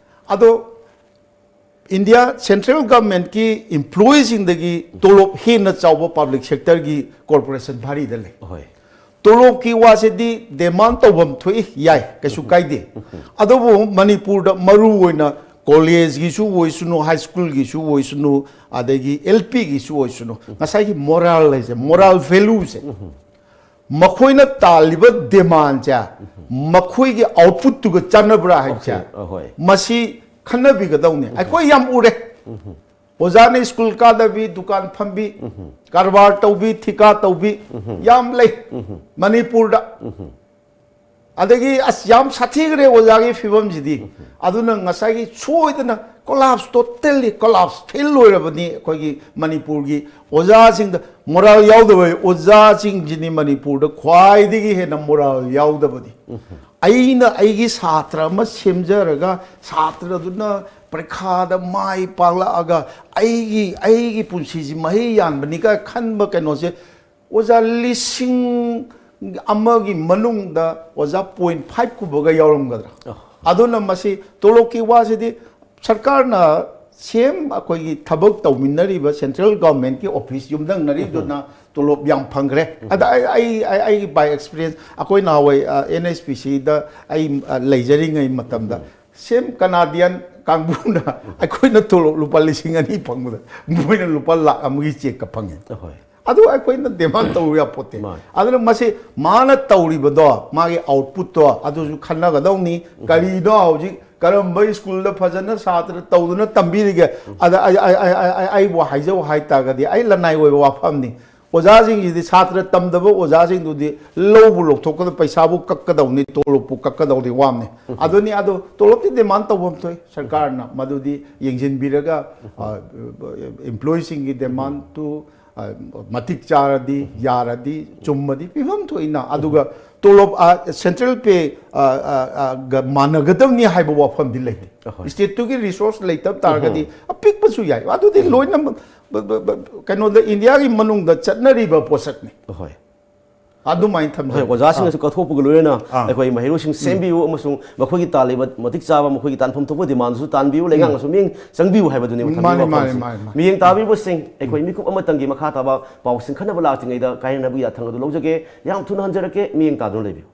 ꯑꯗꯣ ꯏꯟꯗꯤꯌꯥ ꯁꯦꯟꯇ꯭ꯔꯦꯜ ꯒꯚꯔꯟꯃꯦꯟꯠꯀꯤ ꯏꯝꯄ꯭ꯂꯣꯌꯤꯁꯤꯡꯗꯒꯤ ꯇꯣꯂꯣꯞ ꯍꯦꯟꯅ ꯆꯥꯎꯕ ꯄꯕ꯭ꯂꯤꯛ ꯁꯦꯛꯇꯔꯒꯤ ꯀꯣꯔꯄꯣꯔꯦꯁꯟ ꯚꯥꯔꯤꯗ ꯂꯩ꯫ ꯍꯣꯏ꯫ ꯇꯣꯂꯣꯞꯀꯤ ꯋꯥꯁꯤꯗꯤ ꯗꯤꯃꯥꯟ ꯇꯧꯐꯝ ꯊꯣꯛꯏ, ꯌꯥꯏ, ꯀꯩꯁꯨ ꯀꯥꯏꯗꯦ꯫ ꯑꯗꯨꯕꯨ ꯃꯅꯤꯄꯨꯔꯗ ꯃꯔꯨ ꯑꯣꯏꯅ ꯀꯣꯂꯦꯖꯀꯤꯁꯨ ꯑꯣꯏꯁꯅꯨ, ꯍꯥꯏ ꯁ꯭ꯀꯨꯜꯒꯤꯁꯨ ꯑꯣꯏꯁꯅꯨ, ꯑꯗꯒꯤ ꯑꯦꯜ ꯄꯤꯒꯤꯁꯨ ꯑꯣꯏꯁꯅꯨ, ꯉꯁꯥꯏꯒꯤ ꯃꯣꯔꯥꯜ ꯍꯥꯏꯁꯦ, ꯃꯣꯔꯥꯜ ꯚꯦꯂꯨꯁꯦ, ꯃꯈꯣꯏꯅ ꯇꯥꯜꯂꯤꯕ ꯗꯤꯃꯥꯟꯁꯦ ꯃꯈꯣꯏꯒꯤ ꯑꯥꯎꯠꯄꯨꯠꯇꯨꯒ ꯆꯥꯟꯅꯕ꯭ꯔꯥ ꯍꯥꯏꯕꯁꯦ Okay, ꯑꯍꯣꯏ꯫ ꯃꯁꯤ ꯈꯟꯅꯕꯤꯒꯗꯧꯅꯤ꯫ ꯑꯩꯈꯣꯏ ꯌꯥꯝ ꯎꯔꯦ꯫ ꯑꯣꯖꯥꯅ ꯁ꯭ꯀꯨꯜ ꯀꯥꯗꯕꯤ, ꯗꯨꯀꯥꯟ ꯐꯝꯕꯤ, ꯀꯔꯕꯥꯔ ꯇꯧꯕꯤ, ꯊꯤꯀꯥ ꯇꯧꯕꯤ ꯌꯥꯝ ꯂꯩ ꯃꯅꯤꯄꯨꯔꯗ꯫ ꯑꯗꯒꯤ ꯑꯁ, ꯌꯥꯝ ꯁꯥꯊꯤꯈ꯭ꯔꯦ ꯑꯣꯖꯥꯒꯤ ꯐꯤꯕꯝꯁꯤꯗꯤ꯫ ꯑꯗꯨꯅ ꯉꯁꯥꯏꯒꯤ ꯁꯣꯏꯗꯅ collapse, totally collapse, fail ꯑꯣꯏꯔꯕꯅꯤ ꯑꯩꯈꯣꯏꯒꯤ ꯃꯅꯤꯄꯨꯔꯒꯤ ꯑꯣꯖꯥꯁꯤꯡꯗ꯫ ꯃꯣꯔꯥꯜ ꯌꯥꯎꯗꯕ ꯑꯣꯖꯥꯁꯤꯡꯁꯤꯅꯤ ꯃꯅꯤꯄꯨꯔꯗ ꯈ꯭ꯋꯥꯏꯗꯒꯤ ꯍꯦꯟꯅ ꯃꯣꯔꯥꯜ ꯌꯥꯎꯗꯕꯗꯤ꯫ ꯑꯩꯅ ꯑꯩꯒꯤ ꯁꯥꯇ꯭ꯔ ꯑꯃ ꯁꯦꯝꯖꯔꯒ ꯁꯥꯇ꯭ꯔꯗꯨꯅ ꯄꯔꯤꯈꯥꯗ ꯃꯥꯏ ꯄꯥꯛꯂꯛꯑꯒ ꯑꯩꯒꯤ, ꯑꯩꯒꯤ ꯄꯨꯟꯁꯤꯁꯤ ꯃꯍꯩ ꯌꯥꯟꯕꯅꯤꯒ ꯈꯟꯕ ꯀꯩꯅꯣꯁꯦ ꯑꯣꯖꯥ ꯂꯤꯁꯤꯡ ꯑꯃꯒꯤ ꯃꯅꯨꯡꯗ ꯑꯣꯖꯥ point five ꯀꯨꯝꯕꯒ ꯌꯥꯎꯔꯝꯒꯗ꯭ꯔꯥ? ꯑꯗꯨꯅ ꯃꯁꯤ ꯇꯣꯂꯣꯞꯀꯤ ꯋꯥꯁꯤꯗꯤ ꯁꯔꯀꯥꯔꯅ ꯁꯦꯝ ꯑꯩꯈꯣꯏꯒꯤ ꯊꯕꯛ ꯇꯧꯃꯤꯟꯅꯔꯤꯕ ꯁꯦꯟꯇ꯭ꯔꯦꯜ ꯒꯚꯔꯟꯃꯦꯟꯠꯀꯤ ꯑꯣꯐꯤꯁ ꯌꯨꯝꯊꯪꯅꯔꯤꯗꯨꯅ ꯇꯣꯂꯣꯞ ꯌꯥꯝ ꯐꯪꯈ꯭ꯔꯦ꯫ ꯑꯗ ꯑꯩ ꯑꯩ ꯑꯩ ꯑꯩꯒꯤ ꯕꯥꯏ ꯑꯦꯛꯁꯄꯤꯔꯤꯌꯦꯟꯁ, ꯑꯩꯈꯣꯏ ꯅꯍꯥꯟꯋꯥꯏ ꯑꯦꯟ ꯑꯩꯆ ꯄꯤ ꯁꯤꯗ ꯑꯩ ꯑ, ꯂꯩꯖꯔꯤꯉꯩ ꯃꯇꯝꯗ ꯁꯦꯝ ꯀꯅꯥꯗꯤꯌꯟ ꯀꯥꯡꯕꯨꯅ ꯑꯩꯈꯣꯏꯅ ꯇꯣꯂꯣꯞ ꯂꯨꯄꯥ ꯂꯤꯁꯤꯡ ꯑꯅꯤ ꯐꯪꯕꯗ ꯃꯣꯏꯅ ꯂꯨꯄꯥ ꯂꯥꯛ ꯑꯃꯒꯤ ꯆꯦꯛꯀ ꯐꯪꯉꯦ꯫ ꯑꯍꯣꯏ꯫ ꯑꯗꯨ ꯑꯩꯈꯣꯏꯅ ꯗꯤꯃꯥꯟ ꯇꯧꯔꯨ ꯌꯥꯄꯣꯠꯇꯦ꯫ ꯃꯥꯅꯤ꯫ ꯑꯗꯨꯅ ꯃꯁꯤ ꯃꯥꯅ ꯇꯧꯔꯤꯕꯗꯣ, ꯃꯥꯒꯤ ꯑꯥꯎꯠꯄꯨꯠꯇꯣ ꯑꯗꯨꯁꯨ ꯈꯟꯅꯒꯗꯧꯅꯤ꯫ ꯀꯔꯤꯅꯣ ꯍꯧꯖꯤꯛ ꯀꯔꯝꯕ ꯁ꯭ꯀꯨꯜꯗ ꯐꯖꯅ ꯁꯥꯇ꯭ꯔ ꯇꯧꯗꯨꯅ ꯇꯝꯕꯤꯔꯤꯒꯦ? ꯑꯗ ꯑꯩ- ꯑꯩ- ꯑꯩ- ꯑꯩ- ꯑꯩ- ꯑꯩꯕꯨ ꯍꯥꯏꯖꯧ ꯍꯥꯏꯇꯥꯔꯒꯗꯤ ꯑꯩ ꯂꯅꯥꯏ ꯑꯣꯏꯕ ꯋꯥꯐꯝꯅꯤ꯫ ꯑꯣꯖꯥꯁꯤꯡꯁꯤꯗꯤ, ꯁꯥꯇ꯭ꯔ ꯇꯝꯗꯕ ꯑꯣꯖꯥꯁꯤꯡꯗꯨꯗꯤ ꯂꯧꯕꯨ ꯂꯧꯊꯣꯛꯀꯗ, ꯄꯩꯁꯥꯕꯨ ꯀꯛꯀꯗꯧꯅꯤ, ꯇꯣꯂꯣꯞꯄꯨ ꯀꯛꯀꯗꯧꯅꯤ, ꯋꯥꯝꯅꯤ꯫ ꯑꯗꯨꯅꯤ, ꯑꯗꯣ ꯇꯣꯂꯣꯞꯇꯤ ꯗꯤꯃꯥꯟ ꯇꯧꯐꯝ ꯊꯣꯛꯏ꯫ ꯁꯔꯀꯥꯔꯅ ꯃꯗꯨꯗꯤ ꯌꯦꯡꯁꯤꯟꯕꯤꯔꯒ, ꯑ, employeeꯁꯤꯡꯒꯤ demand ꯇꯨ, ꯑ, ꯃꯇꯤꯛ ꯆꯥꯔꯗꯤ, ꯌꯥꯔꯗꯤ, ꯆꯨꯝꯃꯗꯤ ꯄꯤꯐꯝ ꯊꯣꯛꯏꯅ꯫ ꯑꯗꯨꯒ ꯇꯣꯂꯣꯞ, ꯑ, central pay, ꯑ, ꯑ, ꯑ, ꯒ ꯃꯥꯟꯅꯒꯗꯕꯅꯤ ꯍꯥꯏꯕ ꯋꯥꯐꯝꯗꯤ ꯂꯩꯇꯦ꯫ ꯑꯍꯣꯏ꯫ Stateꯇꯨꯒꯤ resource ꯂꯩꯇꯕ ꯇꯥꯔꯒꯗꯤ ꯑꯄꯤꯛꯄꯁꯨ ꯌꯥꯏ꯫ ꯑꯗꯨꯗꯤ ꯂꯣꯏꯅꯃꯛ ꯕ- ꯕ- ꯕ- ꯀꯩꯅꯣꯗ, ꯏꯟꯗꯤꯌꯥꯒꯤ ꯃꯅꯨꯡꯗ ꯆꯠꯅꯔꯤꯕ ꯄꯣꯠꯁꯛꯅꯤ꯫ ꯑꯍꯣꯏ꯫ ꯑꯗꯨꯃꯥꯏꯅ ꯍꯣꯏ, ꯊꯝꯖꯒꯦ꯫ ꯑꯣꯖꯥꯁꯤꯡꯅꯁꯨ ꯀꯠꯊꯣꯛꯄꯒ ꯂꯣꯏꯅꯅ ꯑꯥ꯫ ꯑꯩꯈꯣꯏ ꯃꯍꯩꯔꯣꯏꯁꯤꯡ ꯁꯦꯝꯕꯤꯌꯨ ꯑꯃꯁꯨꯡ ꯃꯈꯣꯏꯒꯤ ꯇꯥꯜꯂꯤꯕ ꯃꯇꯤꯛ ꯆꯥꯕ, ꯃꯈꯣꯏꯒꯤ ꯇꯥꯟꯐꯝ ꯊꯣꯛꯄ demandꯁꯨ ꯇꯥꯟꯕꯤꯌꯨ, ꯂꯩꯉꯥꯛꯅꯁꯨ ꯃꯤꯠꯌꯦꯡ ꯆꯪꯕꯤꯌꯨ ꯍꯥꯏꯕꯗꯨꯅꯦꯕ ꯊꯝꯕꯤꯕ ꯃꯥꯅꯤ, ꯃꯥꯅꯤ, ꯋꯥꯐꯝꯁꯦ꯫ ꯃꯥꯅꯤ, ꯃꯥꯅꯤ꯫ ꯃꯤꯠꯌꯦꯡ ꯇꯥꯕꯤꯕꯁꯤꯡ, ꯑꯩꯈꯣꯏ ꯃꯤꯀꯨꯞ ꯑꯃꯇꯪꯒꯤ ꯃꯈꯥ ꯇꯥꯕ ꯄꯥꯎꯁꯤꯡ ꯈꯟꯅꯕ ꯂꯥꯛꯇ꯭ꯔꯤꯉꯩꯗ ꯀꯥꯏꯅꯅꯕꯒꯤ ꯌꯥꯊꯪ ꯑꯗꯨ ꯂꯧꯖꯒꯦ꯫ ꯌꯥꯝ ꯊꯨꯅ ꯍꯟꯖꯔꯛꯀꯦ, ꯃꯤꯠꯌꯦꯡ ꯇꯥꯗꯨꯅ ꯂꯩꯕꯤꯌꯨ꯫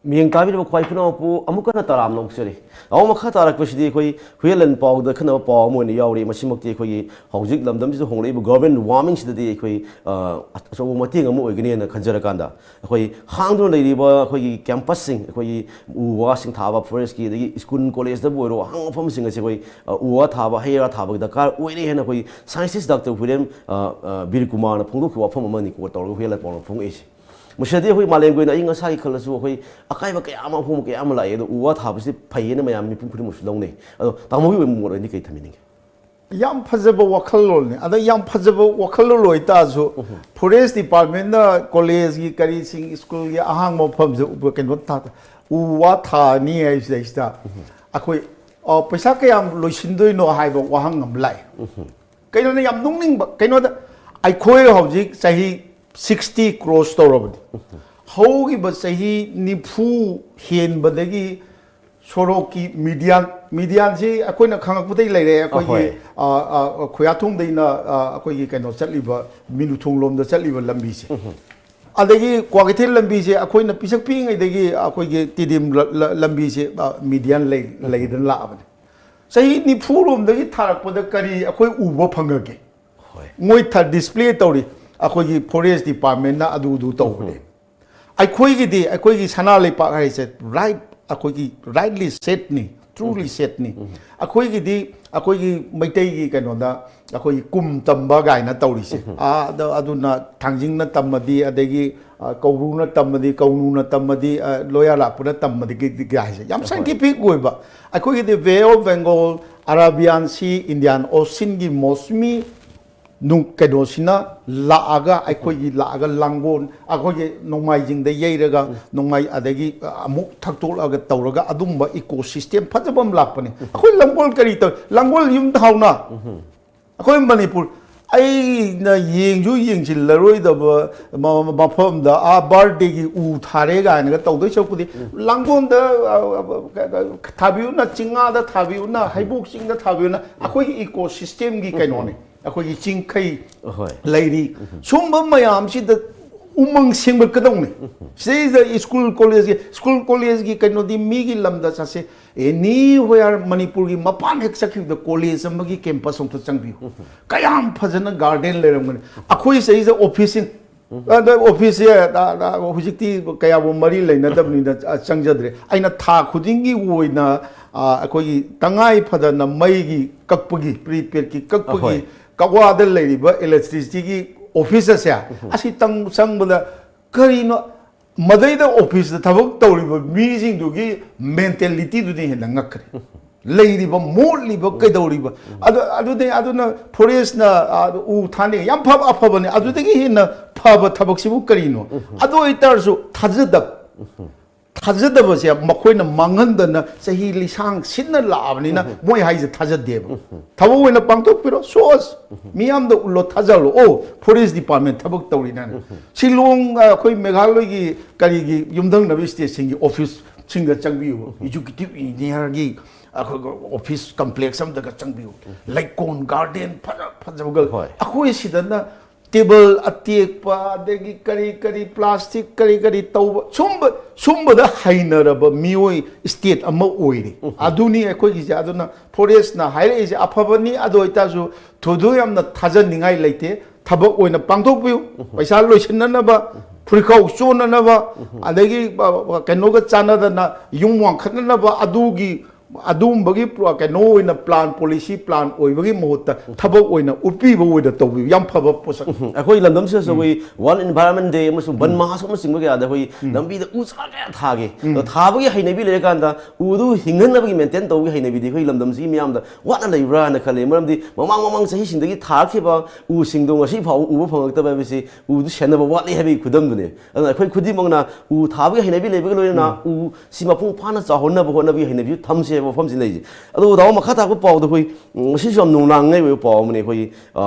ꯃꯤꯠꯌꯦꯡ ꯇꯥꯕꯤꯔꯤꯕ ꯈ꯭ꯋꯥꯏ ꯄꯨꯝꯅꯃꯛꯄꯨ ꯑꯃꯨꯛ ꯍꯟꯅ ꯇꯔꯥꯝꯅ ꯑꯣꯛꯆꯔꯤ꯫ ꯑꯃꯨꯛ ꯃꯈꯥ ꯇꯥꯔꯛꯄꯁꯤꯗꯤ ꯑꯩꯈꯣꯏ ꯍꯨꯏꯌꯦꯟ ꯂꯥꯟꯄꯥꯎꯗ ꯑꯈꯟꯅꯕ ꯄꯥꯎ ꯑꯃ ꯑꯣꯏꯅ ꯌꯥꯎꯔꯤ꯫ ꯃꯁꯤꯃꯛꯇꯤ ꯑꯩꯈꯣꯏꯒꯤ ꯍꯧꯖꯤꯛ ꯂꯝꯗꯝꯁꯤꯗ ꯍꯣꯡꯂꯛꯏꯕ global warmingꯁꯤꯗꯗꯤ ꯑꯩꯈꯣꯏ, ꯑ, ꯑꯆꯧꯕ ꯃꯇꯦꯡ ꯑꯃ ꯑꯣꯏꯒꯅꯤ ꯍꯥꯏꯅ ꯈꯟꯖꯔꯀꯥꯟꯗ, ꯑꯩꯈꯣꯏ ꯍꯥꯡꯗꯨꯅ ꯂꯩꯔꯤꯕ ꯑꯩꯈꯣꯏꯒꯤ campusꯁꯤꯡ, ꯑꯩꯈꯣꯏꯒꯤ ꯎ ꯋꯥꯁꯤꯡ ꯊꯥꯕ, forestꯀꯤ, ꯑꯗꯒꯤ school collegeꯇꯕꯨ ꯑꯣꯏꯔꯣ, ꯑꯍꯥꯡꯕ ꯃꯐꯝꯁꯤꯡ ꯑꯁꯤ ꯑꯩꯈꯣꯏ, ꯑ, ꯎ ꯋꯥ ꯊꯥꯕ, ꯍꯩ ꯔꯥ ꯊꯥꯕꯒꯤ ꯗꯔꯀꯥꯔ ꯑꯣꯏꯔꯦ ꯍꯥꯏꯅ ꯑꯩꯈꯣꯏ scientist ꯗꯥꯛꯇꯔ ꯍꯨꯏꯔꯦꯝ, ꯑ, ꯑ, ꯕꯤꯔ ꯀꯨꯃꯥꯔꯅ ꯐꯣꯡꯗꯣꯛꯈꯤꯕ ꯋꯥꯐꯝ ꯑꯃꯅꯤꯀꯣ ꯇꯧꯔꯒ ꯍꯨꯏꯌꯦꯟ ꯂꯥꯟꯄꯥꯎꯅ ꯐꯣꯡꯉꯛꯏꯁꯦ꯫ ꯃꯁꯤꯗꯗꯤ ꯑꯩꯈꯣꯏ ꯃꯥꯂꯦꯝꯒꯤ ꯑꯣꯏꯅ ꯑꯏꯪ ꯑꯁꯥꯒꯤ ꯈꯜꯂꯁꯨ ꯑꯩꯈꯣꯏ ꯑꯀꯥꯏꯕ ꯀꯌꯥ ꯑꯃ, ꯑꯍꯣꯡꯕ ꯀꯌꯥ ꯑꯃ ꯂꯥꯛꯑꯦ꯫ ꯑꯗꯣ ꯎ ꯋꯥ ꯊꯥꯕꯁꯤꯗꯤ ꯐꯩꯌꯦꯅ ꯃꯌꯥꯝ ꯃꯤꯄꯨꯝ ꯈꯨꯗꯤꯡꯃꯛꯁꯨ ꯂꯧꯅꯩ꯫ ꯑꯗꯣ ꯇꯥꯃꯣꯒꯤ ꯑꯣꯏꯕ ꯃꯣꯠ ꯑꯣꯏꯅꯗꯤ ꯀꯩ ꯊꯝꯕꯤꯅꯤꯡꯒꯦ? ꯌꯥꯝ ꯐꯖꯕ ꯋꯥꯈꯜꯂꯣꯟꯅꯤ꯫ ꯑꯗ ꯌꯥꯝ ꯐꯖꯕ ꯋꯥꯈꯜꯂꯣꯟ ꯑꯣꯏꯇꯥꯔꯁꯨ, forest departmentꯅ collegeꯀꯤ ꯀꯔꯤꯁꯤꯡ, schoolꯒꯤ ꯑꯍꯥꯡꯕ ꯃꯐꯝꯁꯦ ꯎꯕ ꯀꯩꯅꯣ ꯊꯥ-, ꯎ ꯋꯥ ꯊꯥꯅꯤ ꯍꯥꯏꯁꯤꯗꯩꯁꯤꯗ ꯑꯩꯈꯣꯏ ꯑ, ꯄꯩꯁꯥ ꯀꯌꯥꯝ ꯂꯣꯏꯁꯤꯟꯗꯣꯏꯅꯣ ꯍꯥꯏꯕ ꯋꯥꯍꯪ ꯑꯃ ꯂꯥꯛꯑꯦ꯫ ꯀꯩꯅꯣꯅ ꯌꯥꯝ ꯅꯣꯛꯅꯤꯡꯕ, ꯀꯩꯅꯣꯗ ꯑꯩꯈꯣꯏ ꯍꯧꯖꯤꯛ ꯆꯍꯤ sixty cross ꯇꯧꯔꯕꯅꯤ꯫ ꯍꯧꯈꯤꯕ ꯆꯍꯤ ꯅꯤꯐꯨ ꯍꯦꯟꯕꯗꯒꯤ ꯁꯣꯔꯣꯛꯀꯤ ꯃꯤꯗꯤꯌꯥꯟ, ꯃꯤꯗꯤꯌꯥꯟꯁꯤ ꯑꯩꯈꯣꯏꯅ ꯈꯪꯉꯛꯄꯗꯒꯤ ꯂꯩꯔꯦ꯫ ꯑꯩꯈꯣꯏꯒꯤ, ꯑꯍꯣꯏ꯫ ꯑ, ꯑ, ꯈꯨꯌꯥꯊꯣꯡꯗꯩꯅ, ꯑ, ꯑꯩꯈꯣꯏꯒꯤ ꯀꯩꯅꯣ ꯆꯠꯂꯤꯕ, ꯃꯤꯅꯨꯊꯣꯡ ꯂꯣꯝꯗ ꯆꯠꯂꯤꯕ ꯂꯝꯕꯤꯁꯦ꯫ ꯑꯗꯒꯤ ꯀ꯭ꯋꯥꯀꯩꯊꯦꯜ ꯂꯝꯕꯤꯁꯦ ꯑꯩꯈꯣꯏꯅ ꯄꯤꯁꯛ ꯄꯤꯛꯏꯉꯩꯗꯒꯤ ꯑꯩꯈꯣꯏꯒꯤ ꯇꯤꯗꯤꯝ ꯂ-, ꯂ-, ꯂꯝꯕꯤꯁꯦ, ꯑ, ꯃꯤꯗꯤꯌꯥꯟ ꯂꯩ-, ꯂꯩꯗꯅ ꯂꯥꯛꯑꯕꯅꯤ꯫ ꯆꯍꯤ ꯅꯤꯐꯨ ꯔꯣꯝꯗꯒꯤ ꯊꯥꯔꯛꯄꯗ ꯀꯔꯤ ꯑꯩꯈꯣꯏ ꯎꯕ ꯐꯪꯉꯒꯦ? ꯍꯣꯏ꯫ ꯃꯣꯏ ꯊ-, ꯗꯤꯁꯄ꯭ꯂꯦ ꯇꯧꯔꯤ, ꯑꯩꯈꯣꯏꯒꯤ ꯐꯣꯔꯦꯁ ꯗꯤꯄꯥꯔꯠꯃꯦꯟꯅ ꯑꯗꯨ ꯑꯗꯨ ꯇꯧꯕꯅꯦ꯫ ꯑꯩꯈꯣꯏꯒꯤꯗꯤ, ꯑꯩꯈꯣꯏꯒꯤ ꯁꯅꯥ ꯂꯩꯄꯥꯛ ꯍꯥꯏꯁꯦ ꯔꯥꯏꯠ, ꯑꯩꯈꯣꯏꯒꯤ ꯔꯥꯏꯠꯂꯤ ꯁꯦꯠꯅꯤ, ꯇ꯭ꯔꯨꯂꯤ ꯁꯦꯠꯅꯤ꯫ ꯑꯩꯈꯣꯏꯒꯤꯗꯤ, ꯑꯩꯈꯣꯏꯒꯤ ꯃꯩꯇꯩꯒꯤ ꯀꯩꯅꯣꯗ ꯑꯩꯈꯣꯏꯒꯤ ꯀꯨꯝ ꯇꯝꯕ ꯀꯥꯏꯅ ꯇꯧꯔꯤꯁꯦ꯫ ꯑꯥ, ꯑꯗ-, ꯑꯗꯨꯅ ꯊꯥꯡꯖꯤꯡꯅ ꯇꯝꯃꯗꯤ, ꯑꯗꯒꯤ, ꯑ, ꯀꯧꯕ꯭ꯔꯨꯅ ꯇꯝꯃꯗꯤ, ꯀꯧꯅꯨꯅ ꯇꯝꯃꯗꯤ, ꯑ, ꯂꯣꯌꯥꯂꯥꯛꯄꯅ ꯇꯝꯃꯗꯤ ꯀꯤ-, ꯀꯤ-, ꯀꯤ ꯍꯥꯏꯁꯦ ꯌꯥꯝ ꯍꯣꯏ꯫ ꯁꯥꯏꯟꯇꯤꯐꯤꯛ ꯑꯣꯏꯕ꯫ ꯑꯩꯈꯣꯏꯒꯤꯗꯤ ꯕꯦ ꯑꯣꯐ ꯕꯦꯡꯒꯣꯜ, ꯑꯔꯥꯕꯤꯌꯥꯟ ꯁꯤ, ꯏꯟꯗꯤꯌꯥꯟ ꯑꯣꯁꯤꯟꯒꯤ ꯃꯣꯁꯃꯤ ꯅꯨꯡ-, ꯀꯩꯅꯣꯁꯤꯅ ꯂꯥꯛꯑꯒ, ꯑꯩꯈꯣꯏꯒꯤ ꯂꯥꯛꯑꯒ ꯂꯥꯡꯒꯣꯜ, ꯑꯩꯈꯣꯏꯒꯤ ꯅꯣꯡꯃꯥꯏꯖꯤꯡꯗ ꯌꯩꯔꯒ, ꯅꯣꯡꯃꯥꯏ-, ꯑꯗꯒꯤ ꯑꯃꯨꯛ ꯊꯛꯇꯣꯛꯂꯒ ꯇꯧꯔꯒ ꯑꯗꯨꯝꯕ ꯏꯀꯣ ꯁꯤꯁꯇꯦꯝ ꯐꯖꯕ ꯑꯃ ꯂꯥꯛꯄꯅꯦ꯫ ꯑꯩꯈꯣꯏ ꯂꯥꯡꯒꯣꯜ ꯀꯔꯤ ꯇꯧ-, ꯂꯥꯡꯒꯣꯜ ꯌꯨꯝ ꯊꯥꯎꯅ꯫ ꯑꯩꯈꯣꯏ ꯃꯅꯤꯄꯨꯔ, ꯑꯩꯅ ꯌꯦꯡꯁꯨ ꯌꯦꯡꯁꯤꯜꯂꯔꯣꯏꯗꯕ ꯃ-, ꯃꯐꯝꯗ, ꯑꯥ, ꯕꯥꯔꯗꯦꯒꯤ ꯎ ꯊꯥꯔꯦ ꯀꯥꯏꯅꯒ ꯇꯧꯗꯣꯏ ꯁꯔꯨꯛꯄꯨꯗꯤ, ꯂꯥꯡꯒꯣꯜꯗ, ꯑ, ꯑ, ꯊꯥꯕꯤꯌꯨꯅ, ꯆꯤꯡꯉꯥꯗ ꯊꯥꯕꯤꯌꯨꯅ, ꯍꯩꯕꯣꯛ ꯆꯤꯡꯗ ꯊꯥꯕꯤꯌꯨꯅ, ꯑꯩꯈꯣꯏꯒꯤ ꯏꯀꯣ ꯁꯤꯁꯇꯦꯝꯒꯤ ꯀꯩꯅꯣꯅꯤ꯫ ꯑꯩꯈꯣꯏꯒꯤ ꯆꯤꯡꯈꯩ ꯍꯣꯏ꯫ ꯂꯩꯔꯤ꯫ ꯁꯨꯝꯕ ꯃꯌꯥꯝꯁꯤꯗ ꯎꯃꯪ ꯁꯦꯝꯒꯠꯀꯗꯧꯅꯤ꯫ ꯁꯤꯗꯩꯁꯤꯗ ꯁ꯭ꯀꯨꯜ ꯀꯣꯂꯦꯖꯀꯤ, ꯁ꯭ꯀꯨꯜ ꯀꯣꯂꯦꯖꯀꯤ ꯀꯩꯅꯣꯗꯤ ꯃꯤꯒꯤ ꯂꯝꯗ ꯆꯠꯁꯦ, ꯑꯦꯅꯤ ꯋꯦꯌꯥꯔ ꯃꯅꯤꯄꯨꯔꯒꯤ ꯃꯄꯥꯟ ꯍꯦꯛ ꯆꯠꯈꯤꯕꯗ ꯀꯣꯂꯦꯖ ꯑꯃꯒꯤ ꯀꯦꯝꯄꯁ ꯑꯝꯇ ꯆꯪꯕꯤꯌꯨ꯫ ꯀꯌꯥꯝ ꯐꯖꯅ ꯒꯥꯔꯗꯦꯟ ꯂꯩꯔꯝꯒꯅꯤ꯫ ꯑꯩꯈꯣꯏ ꯁꯤꯗꯩꯁꯤꯗ ꯑꯣꯐꯤꯁꯁꯤꯡ, ꯑꯗ ꯑꯣꯐꯤꯁꯁꯦ, ꯑ, ꯑ, ꯍꯧꯖꯤꯛꯇꯤ ꯀꯌꯥꯕꯨ ꯃꯔꯤ ꯂꯩꯅꯗꯕꯅꯤꯅ, ꯑ, ꯆꯪꯖꯗ꯭ꯔꯦ꯫ ꯑꯩꯅ ꯊꯥ ꯈꯨꯗꯤꯡꯒꯤ ꯑꯣꯏꯅ, ꯑ, ꯑꯩꯈꯣꯏꯒꯤ ꯇꯉꯥꯏ ꯐꯗꯅ ꯃꯩꯒꯤ ꯀꯛꯄꯒꯤ, ꯄ꯭ꯔꯤꯄꯦꯗꯀꯤ ꯀꯛꯄꯒꯤ, ꯑꯍꯣꯏ꯫ ꯀꯛꯋꯥꯗ ꯂꯩꯔꯤꯕ ꯏꯂꯦꯛꯇ꯭ꯔꯤꯁꯤꯇꯤꯒꯤ ꯑꯣꯐꯤꯁ ꯑꯁꯦ, ꯑꯁꯤ ꯇꯪ-, ꯆꯪꯕꯗ ꯀꯔꯤꯅꯣ, ꯃꯗꯩꯗ ꯑꯣꯐꯤꯁꯇ ꯊꯕꯛ ꯇꯧꯔꯤꯕ ꯃꯤꯁꯤꯡꯗꯨꯒꯤ ꯃꯦꯟꯇꯦꯂꯤꯇꯤꯗꯨꯅ ꯍꯦꯟꯅ ꯉꯛꯈ꯭ꯔꯦ꯫ ꯂꯩꯔꯤꯕ, ꯃꯣꯠꯂꯤꯕ, ꯀꯩꯗꯧꯔꯤꯕ? ꯑꯗꯨ, ꯑꯗꯨꯗꯤ, ꯑꯗꯨꯅ ꯐꯣꯔꯦꯁꯅ, ꯑ, ꯎ ꯊꯥꯅꯤ, ꯌꯥꯝ ꯐꯕ, ꯑꯐꯕꯅꯤ꯫ ꯑꯗꯨꯗꯒꯤ ꯍꯦꯟꯅ ꯐꯕ ꯊꯕꯛꯁꯤꯕꯨ ꯀꯔꯤꯅꯣ? ꯑꯗꯨ ꯑꯣꯏꯇꯥꯔꯁꯨ ꯊꯥꯖꯗꯕ꯫ ꯊꯥꯖꯗꯕꯁꯦ ꯃꯈꯣꯏꯅ ꯃꯥꯡꯍꯟꯗꯅ ꯆꯍꯤ ꯂꯤꯁꯥꯡ ꯁꯤꯠꯅ ꯂꯥꯛꯑꯕꯅꯤꯅ ꯃꯣꯏ ꯍꯥꯏꯁꯦ ꯊꯥꯖꯗꯦꯕ꯫ ꯊꯕꯛ ꯑꯣꯏꯅ ꯄꯥꯡꯊꯣꯛꯄꯤꯔꯣ, ꯁꯣꯁ ꯃꯤꯌꯥꯝꯗ ꯎꯠꯂꯣ, ꯊꯥꯖꯍꯜꯂꯣ꯫ ꯑꯣ, ꯐꯣꯔꯦꯁ ꯗꯤꯄꯥꯔꯠꯃꯦꯟ ꯊꯕꯛ ꯇꯧꯔꯤꯅꯦꯅ꯫ ꯁꯤꯂꯣꯡ, ꯑ, ꯑꯩꯈꯣꯏ ꯃꯦꯘꯥꯂꯣꯏꯒꯤ ꯀꯔꯤꯒꯤ ꯌꯨꯝꯊꯪꯅꯕ ꯁ꯭ꯇꯦꯠꯁꯤꯡꯒꯤ ꯑꯣꯐꯤꯁꯁꯤꯡꯗ ꯆꯪꯕꯤꯌꯨ, ꯑꯦꯛꯖꯤꯀ꯭ꯌꯨꯇꯤꯚ ꯏꯟꯖꯤꯅꯤꯌꯔꯒꯤ ꯑꯩꯈꯣꯏ ꯑꯣꯐꯤꯁ ꯀꯝꯄ꯭ꯂꯦꯛꯁ ꯑꯃꯗꯒ ꯆꯪꯕꯤꯌꯨ, ꯂꯩꯀꯣꯜ ꯒꯥꯔꯗꯦꯟ ꯐꯖ ꯐꯖꯕꯒ꯫ ꯍꯣꯏ꯫ ꯑꯩꯈꯣꯏ ꯁꯤꯗꯅ ꯇꯦꯕꯜ ꯑꯇꯦꯛꯄ, ꯑꯗꯒꯤ ꯀꯔꯤ ꯀꯔꯤ ꯄ꯭ꯂꯥꯁꯇꯤꯛ ꯀꯔꯤ ꯀꯔꯤ ꯇꯧꯕ, ꯁꯨꯝꯕ, ꯁꯨꯝꯕꯗ ꯍꯩꯅꯔꯕ ꯃꯤꯑꯣꯏ ꯁ꯭ꯇꯦꯠ ꯑꯃ ꯑꯣꯏꯔꯤ꯫ ꯑꯗꯨꯅꯤ ꯑꯩꯈꯣꯏꯒꯤꯁꯦ꯫ ꯑꯗꯨꯅ ꯐꯣꯔꯦꯁꯅ ꯍꯥꯏꯔꯛꯏꯁꯦ ꯑꯐꯕꯅꯤ, ꯑꯗꯨ ꯑꯣꯏꯇꯥꯔꯁꯨ ꯊꯣꯏꯗꯣꯛ ꯌꯥꯝꯅ ꯊꯥꯖꯅꯤꯡꯉꯥꯏ ꯂꯩꯇꯦ꯫ ꯊꯕꯛ ꯑꯣꯏꯅ ꯄꯥꯡꯊꯣꯛꯄꯤꯌꯨ, ꯄꯩꯁꯥ ꯂꯣꯏꯁꯤꯟꯅꯅꯕ, ꯐꯨꯔꯤꯈꯥꯎ ꯆꯣꯟꯅꯅꯕ, ꯑꯗꯒꯤ, ꯑ, ꯑ, ꯀꯩꯅꯣꯒ ꯆꯥꯟꯅꯗꯅ ꯌꯨꯝ ꯋꯥꯡꯈꯠꯅꯅꯕ, ꯑꯗꯨꯒꯤ, ꯑꯗꯨꯒꯨꯝꯕꯒꯤ ꯄ꯭ꯔꯣ-, ꯀꯩꯅꯣ ꯑꯣꯏꯅ ꯄ꯭ꯂꯥꯟ, ꯄꯣꯂꯤꯁꯤ ꯄ꯭ꯂꯥꯟ ꯑꯣꯏꯕꯒꯤ ꯃꯍꯨꯠꯇ ꯊꯕꯛ ꯑꯣꯏꯅ ꯎꯠꯄꯤꯕ ꯑꯣꯏꯅ ꯇꯧꯕꯤꯌꯨ꯫ ꯌꯥꯝ ꯐꯕ ꯄꯣꯠꯁꯛ꯫ ꯎꯝ, ꯑꯩꯈꯣꯏ ꯂꯝꯗꯝꯁꯤꯗꯁꯨ ꯑꯩꯈꯣꯏ ꯋꯥꯔꯜ ꯏꯟꯚꯥꯏꯔꯟꯃꯦꯟ ꯗꯦ ꯑꯃꯁꯨꯡ ꯕꯟ ꯃꯍꯥꯁꯣꯠꯅꯆꯤꯡꯕ ꯀꯌꯥꯗ ꯑꯩꯈꯣꯏ ꯂꯝꯕꯤꯗ ꯎ ꯆꯥꯔꯥ ꯀꯌꯥ ꯊꯥꯒꯦ꯫ ꯑꯗꯣ ꯊꯥꯕꯒꯤ ꯍꯩꯅꯕꯤ ꯂꯩꯔꯀꯥꯟꯗ ꯎꯗꯨ ꯍꯤꯡꯍꯟꯅꯕꯒꯤ, ꯃꯦꯟꯇꯦꯟ ꯇꯧꯕꯒꯤ ꯍꯩꯅꯕꯤꯗꯤ ꯑꯩꯈꯣꯏ ꯂꯝꯗꯝꯁꯤꯒꯤ ꯃꯤꯌꯥꯝꯗ ꯋꯥꯠꯅ ꯂꯩꯕ꯭ꯔꯥꯅ ꯈꯜꯂꯦ꯫ ꯃꯔꯝꯗꯤ ꯃꯃꯥꯡ ꯃꯃꯥꯡ ꯆꯍꯤꯁꯤꯡꯗꯒꯤ ꯊꯥꯔꯛꯈꯤꯕ ꯎꯁꯤꯡꯗꯣ ꯉꯁꯤ ꯐꯥꯎꯕ ꯎꯕ ꯐꯪꯉꯛꯇꯕ ꯍꯥꯏꯕꯁꯤ ꯎꯗꯨ ꯁꯦꯟꯅꯕ ꯋꯥꯠꯂꯤ ꯍꯥꯏꯕꯒꯤ ꯈꯨꯗꯝꯗꯨꯅꯤ꯫ ꯑꯗꯨꯅ ꯑꯩꯈꯣꯏ ꯈꯨꯗꯤꯡꯃꯛꯅ ꯎ ꯊꯥꯕꯒꯤ ꯍꯩꯅꯕꯤ ꯂꯩꯕꯒ ꯂꯣꯏꯅꯅ ꯎ ꯁꯤ ꯃꯄꯨꯡ ꯐꯥꯅ ꯆꯥꯎꯍꯟꯅꯕ ꯍꯣꯠꯅꯕꯒꯤ ꯍꯩꯅꯕꯤꯁꯨ ꯊꯝꯁꯦ ꯍꯥꯏꯕ ꯋꯥꯐꯝꯁꯤ ꯂꯩꯔꯤꯁꯦ꯫ ꯑꯗꯨ ꯇꯥꯃꯣ, ꯃꯈꯥ ꯇꯥꯔꯛꯄ ꯄꯥꯎꯗ ꯑꯩꯈꯣꯏ, ꯎꯝ, ꯃꯁꯤꯁꯨ ꯌꯥꯝ ꯅꯨꯡꯅꯥꯡꯅꯤꯡꯉꯥꯏ ꯑꯣꯏꯕ ꯄꯥꯎ ꯑꯃꯅꯤ꯫ ꯑꯩꯈꯣꯏ, ꯑ,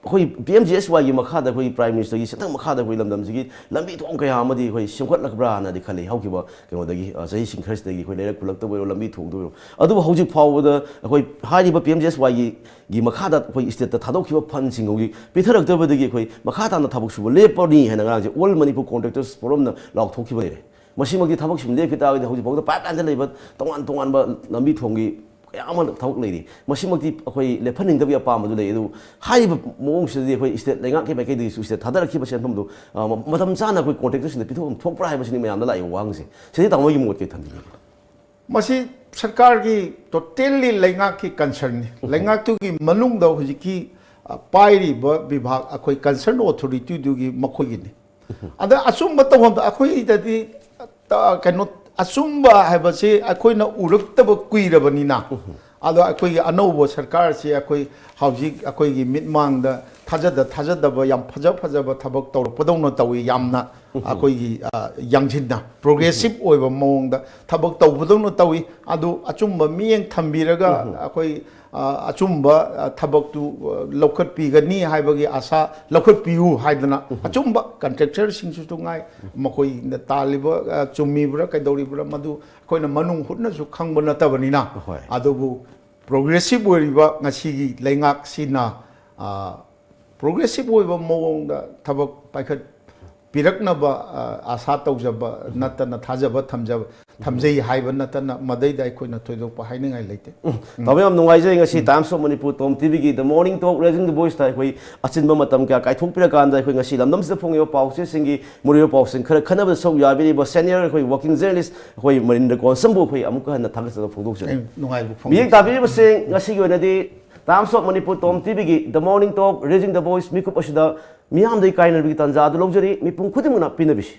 ꯑꯩꯈꯣꯏ ꯄꯤ ꯑꯦꯝ ꯖꯤ ꯑꯦꯁ ꯋꯥꯏꯒꯤ ꯃꯈꯥꯗ, ꯑꯩꯈꯣꯏ ꯄ꯭ꯔꯥꯏꯝ ꯃꯤꯅꯤꯁꯇꯔꯒꯤ ꯁꯦꯟꯊꯪ ꯃꯈꯥꯗ ꯑꯩꯈꯣꯏ ꯂꯝꯗꯝꯁꯤꯒꯤ ꯂꯝꯕꯤ ꯊꯣꯡ ꯀꯌꯥ ꯑꯃꯗꯤ ꯑꯩꯈꯣꯏ ꯁꯦꯝꯒꯠꯂꯛꯄ꯭ꯔꯥꯅꯗꯤ ꯈꯜꯂꯤ, ꯍꯧꯈꯤꯕ ꯀꯩꯅꯣꯗꯒꯤ, ꯑ, ꯆꯍꯤꯁꯤꯡ ꯈꯔꯁꯤꯗꯒꯤ ꯑꯩꯈꯣꯏ ꯂꯩꯔꯛ ꯈꯨꯜꯂꯛꯇ ꯑꯣꯏꯔꯣ, ꯂꯝꯕꯤ ꯊꯣꯡꯗ ꯑꯣꯏꯔꯣ꯫ ꯑꯗꯨꯕꯨ ꯍꯧꯖꯤꯛ ꯐꯥꯎꯕꯗ ꯑꯩꯈꯣꯏ ꯍꯥꯏꯔꯤꯕ ꯄꯤ ꯑꯦꯝ ꯖꯤ ꯑꯦꯁ ꯋꯥꯏꯒꯤ ꯒꯤ ꯃꯈꯥꯗ ꯑꯩꯈꯣꯏ ꯁ꯭ꯇꯦꯠꯇ ꯊꯥꯗꯣꯛꯈꯤꯕ ꯐꯟꯁꯤꯡ ꯍꯧꯖꯤꯛ ꯄꯤꯊꯔꯛꯇꯕꯗꯒꯤ ꯑꯩꯈꯣꯏ ꯃꯈꯥ ꯇꯥꯅ ꯊꯕꯛ ꯁꯨꯕ ꯂꯦꯞꯄꯅꯤ ꯍꯥꯏꯅ ꯉꯔꯥꯡꯁꯦ ꯑꯣꯜ ꯃꯅꯤꯄꯨꯔ ꯀꯣꯟꯇ꯭ꯔꯦꯛꯇꯔꯁ ꯐꯣꯔꯝꯅ ꯂꯥꯎꯊꯣꯛꯈꯤꯕ ꯂꯩꯔꯦ꯫ ꯃꯁꯤꯃꯛꯇꯤ ꯊꯕꯛ ꯁꯨꯕ ꯂꯦꯞꯈꯤ ꯇꯥꯔꯒꯗꯤ ꯍꯧꯖꯤꯛꯐꯥꯎꯗ ꯄꯥꯏꯞꯂꯥꯏꯟꯗ ꯂꯩꯕ ꯇꯣꯉꯥꯟ ꯇꯣꯉꯥꯟꯕ ꯂꯝꯕꯤ ꯊꯣꯡꯒꯤ ꯀꯌꯥ ꯑꯃ ꯊꯕꯛ ꯂꯩꯔꯤ꯫ ꯃꯁꯤꯃꯛꯇꯤ ꯑꯩꯈꯣꯏ ꯂꯦꯞꯍꯟꯅꯤꯡꯗꯕꯒꯤ ꯑꯄꯥꯝꯕꯗꯨ ꯂꯩ꯫ ꯑꯗꯨꯕꯨ ꯍꯥꯏꯔꯤꯕ ꯃꯑꯣꯡꯁꯤꯗꯗꯤ ꯑꯩꯈꯣꯏ ꯁ꯭ꯇꯦꯠ ꯂꯩꯉꯥꯛꯀꯤ ꯃꯥꯏꯀꯩꯗꯒꯤꯁꯨ ꯁ꯭ꯇꯦꯠ ꯊꯥꯗꯔꯛꯈꯤꯕ ꯁꯦꯟꯐꯝꯗꯨ, ꯑ, ꯃꯇꯝ ꯆꯥꯅ ꯑꯩꯈꯣꯏ ꯀꯣꯟꯇ꯭ꯔꯦꯛꯇꯔꯁꯤꯡꯗ ꯄꯤꯊꯣꯛꯐꯝ ꯊꯣꯛꯄ꯭ꯔꯥ ꯍꯥꯏꯕꯁꯤꯅꯤ ꯃꯌꯥꯝꯗ ꯂꯥꯛꯏꯕ ꯋꯥꯍꯪꯁꯦ꯫ ꯁꯤꯗꯤ ꯇꯥꯃꯣꯒꯤ ꯃꯣꯠ ꯀꯩ ꯊꯝꯕꯤꯅꯤꯡꯒꯦ? ꯃꯁꯤ ꯁꯔꯀꯥꯔꯒꯤ ꯇꯣꯇꯦꯜꯂꯤ ꯂꯩꯉꯥꯛꯀꯤ ꯀꯟꯁꯔꯟꯅꯤ꯫ ꯂꯩꯉꯥꯛꯇꯨꯒꯤ ꯃꯅꯨꯡꯗ ꯍꯧꯖꯤꯛꯀꯤ, ꯑ, ꯄꯥꯏꯔꯤꯕ ꯕꯤꯚꯥꯒ, ꯑꯩꯈꯣꯏ ꯀꯟꯁꯔꯟ ꯑꯣꯊꯣꯔꯤꯇꯤꯗꯨꯒꯤ, ꯃꯈꯣꯏꯒꯤꯅꯤ꯫ ꯑꯗ ꯑꯆꯨꯝꯕ ꯇꯧꯐꯝꯗ ꯑꯩꯈꯣꯏꯗꯗꯤ, ꯑ, ꯀꯩꯅꯣ, ꯑꯆꯨꯝꯕ ꯍꯥꯏꯕꯁꯤ ꯑꯩꯈꯣꯏꯅ ꯎꯔꯛꯇꯕ ꯀꯨꯏꯔꯕꯅꯤꯅ, ꯑꯗꯣ ꯑꯩꯈꯣꯏꯒꯤ ꯑꯅꯧꯕ ꯁꯔꯀꯥꯔꯁꯤ ꯑꯩꯈꯣꯏ ꯍꯧꯖꯤꯛ ꯑꯩꯈꯣꯏꯒꯤ ꯃꯤꯠꯃꯥꯡꯗ ꯊꯥꯖꯗ ꯊꯥꯖꯗꯕ ꯌꯥꯝ ꯐꯖ ꯐꯖꯕ ꯊꯕꯛ ꯇꯧꯔꯛꯄꯗꯧꯅ ꯇꯧꯏ, ꯌꯥꯝꯅ ꯑꯩꯈꯣꯏꯒꯤ, ꯑ, ꯌꯥꯡꯁꯤꯟꯅ ꯄ꯭ꯔꯣꯒ꯭ꯔꯦꯁꯤꯞ ꯑꯣꯏꯕ ꯃꯑꯣꯡꯗ ꯊꯕꯛ ꯇꯧꯕꯗꯧꯅ ꯇꯧꯏ꯫ ꯑꯗꯨ ꯑꯆꯨꯝꯕ ꯃꯤꯠꯌꯦꯡ ꯊꯝꯕꯤꯔꯒ ꯑꯩꯈꯣꯏ, ꯑ, ꯑꯆꯨꯝꯕ, ꯑ, ꯊꯕꯛꯇꯨ, ꯑ, ꯂꯧꯈꯠꯄꯤꯒꯅꯤ ꯍꯥꯏꯕꯒꯤ ꯑꯥꯁꯥ ꯂꯧꯈꯠꯄꯤꯌꯨ ꯍꯥꯏꯗꯅ ꯑꯆꯨꯝꯕ ꯀꯟꯇ꯭ꯔꯦꯛꯇꯔꯁꯤꯡꯁꯤꯁꯨ ꯉꯥꯏ, ꯃꯈꯣꯏꯅ ꯇꯥꯜꯂꯤꯕ, ꯑ, ꯆꯨꯝꯃꯤꯕ꯭ꯔꯥ ꯀꯩꯗꯧꯔꯤꯕ꯭ꯔꯥ ꯃꯗꯨ ꯑꯩꯈꯣꯏꯅ ꯃꯅꯨꯡ ꯍꯨꯠꯅꯁꯨ ꯈꯪꯕ ꯅꯠꯇꯕꯅꯤꯅ꯫ ꯍꯣꯏ꯫ ꯑꯗꯨꯕꯨ ꯄ꯭ꯔꯣꯒ꯭ꯔꯦꯁꯤꯞ ꯑꯣꯏꯔꯤꯕ ꯉꯁꯤꯒꯤ ꯂꯩꯉꯥꯛꯁꯤꯅ, ꯑ, ꯄ꯭ꯔꯣꯒ꯭ꯔꯦꯁꯤꯞ ꯑꯣꯏꯕ ꯃꯑꯣꯡꯗ ꯊꯕꯛ ꯄꯥꯏꯈꯠ ꯄꯤꯔꯛꯅꯕ, ꯑ, ꯑꯥꯁꯥ ꯇꯧꯖꯕ ꯅꯠꯇꯅ, ꯊꯥꯖꯕ ꯊꯝꯖꯕ, ꯊꯝꯖꯩ ꯍꯥꯏꯕ ꯅꯠꯇꯅ ꯃꯗꯩꯗ ꯑꯩꯈꯣꯏꯅ ꯊꯣꯏꯗꯣꯛꯄ ꯍꯥꯏꯅꯤꯡꯉꯥꯏ ꯂꯩꯇꯦ꯫ ꯇꯥꯃꯣ, ꯌꯥꯝ ꯅꯨꯡꯉꯥꯏꯖꯩ꯫ ꯉꯁꯤ Times of Manipur Tom TVꯒꯤ The Morning Talk Raising the Voiceꯇ ꯑꯩꯈꯣꯏ ꯑꯆꯤꯟꯕ ꯃꯇꯝ ꯀꯌꯥ ꯀꯥꯏꯊꯣꯛꯄꯤꯔꯀꯥꯟꯗ ꯑꯩꯈꯣꯏ ꯉꯁꯤ ꯂꯝꯗꯝꯁꯤꯗ ꯐꯣꯡꯉꯤꯕ ꯄꯥꯎꯆꯦꯁꯤꯡꯒꯤ, ꯃꯔꯨꯑꯣꯏꯕ ꯄꯥꯎꯁꯤꯡ ꯈꯔ ꯈꯟꯅꯕꯗ ꯁꯔꯨꯛ ꯌꯥꯕꯤꯔꯤꯕ senior ꯑꯩꯈꯣꯏ working journalist ꯑꯩꯈꯣꯏ ꯃꯔꯤꯟꯗ꯭ꯔ ꯀꯣꯟꯁꯝꯕꯨ ꯑꯩꯈꯣꯏ ꯑꯃꯨꯛꯀ ꯍꯟꯅ ꯊꯥꯒꯠꯆꯕ ꯐꯣꯡꯗꯣꯛꯆꯔꯤ꯫ ꯑꯩ ꯅꯨꯡꯉꯥꯏꯕ ꯐꯣꯡꯗꯣꯛꯆꯔꯤ꯫ ꯃꯤꯌꯦꯡ ꯇꯥꯕꯤꯔꯤꯕꯁꯤꯡ, ꯉꯁꯤꯒꯤ ꯑꯣꯏꯅꯗꯤ Times of Manipur Tom TVꯒꯤ The Morning Talk Raising the Voice ꯃꯤꯀꯨꯞ ꯑꯁꯤꯗ ꯃꯤꯌꯥꯝꯗꯒꯤ ꯀꯥꯏꯅꯕꯒꯤ ꯇꯥꯟꯖꯥ ꯑꯗꯨ ꯂꯧꯖꯔꯤ꯫ ꯃꯤꯄꯨꯝ ꯈꯨꯗꯤꯡꯃꯛꯅ ꯄꯤꯅꯕꯤꯁꯤ꯫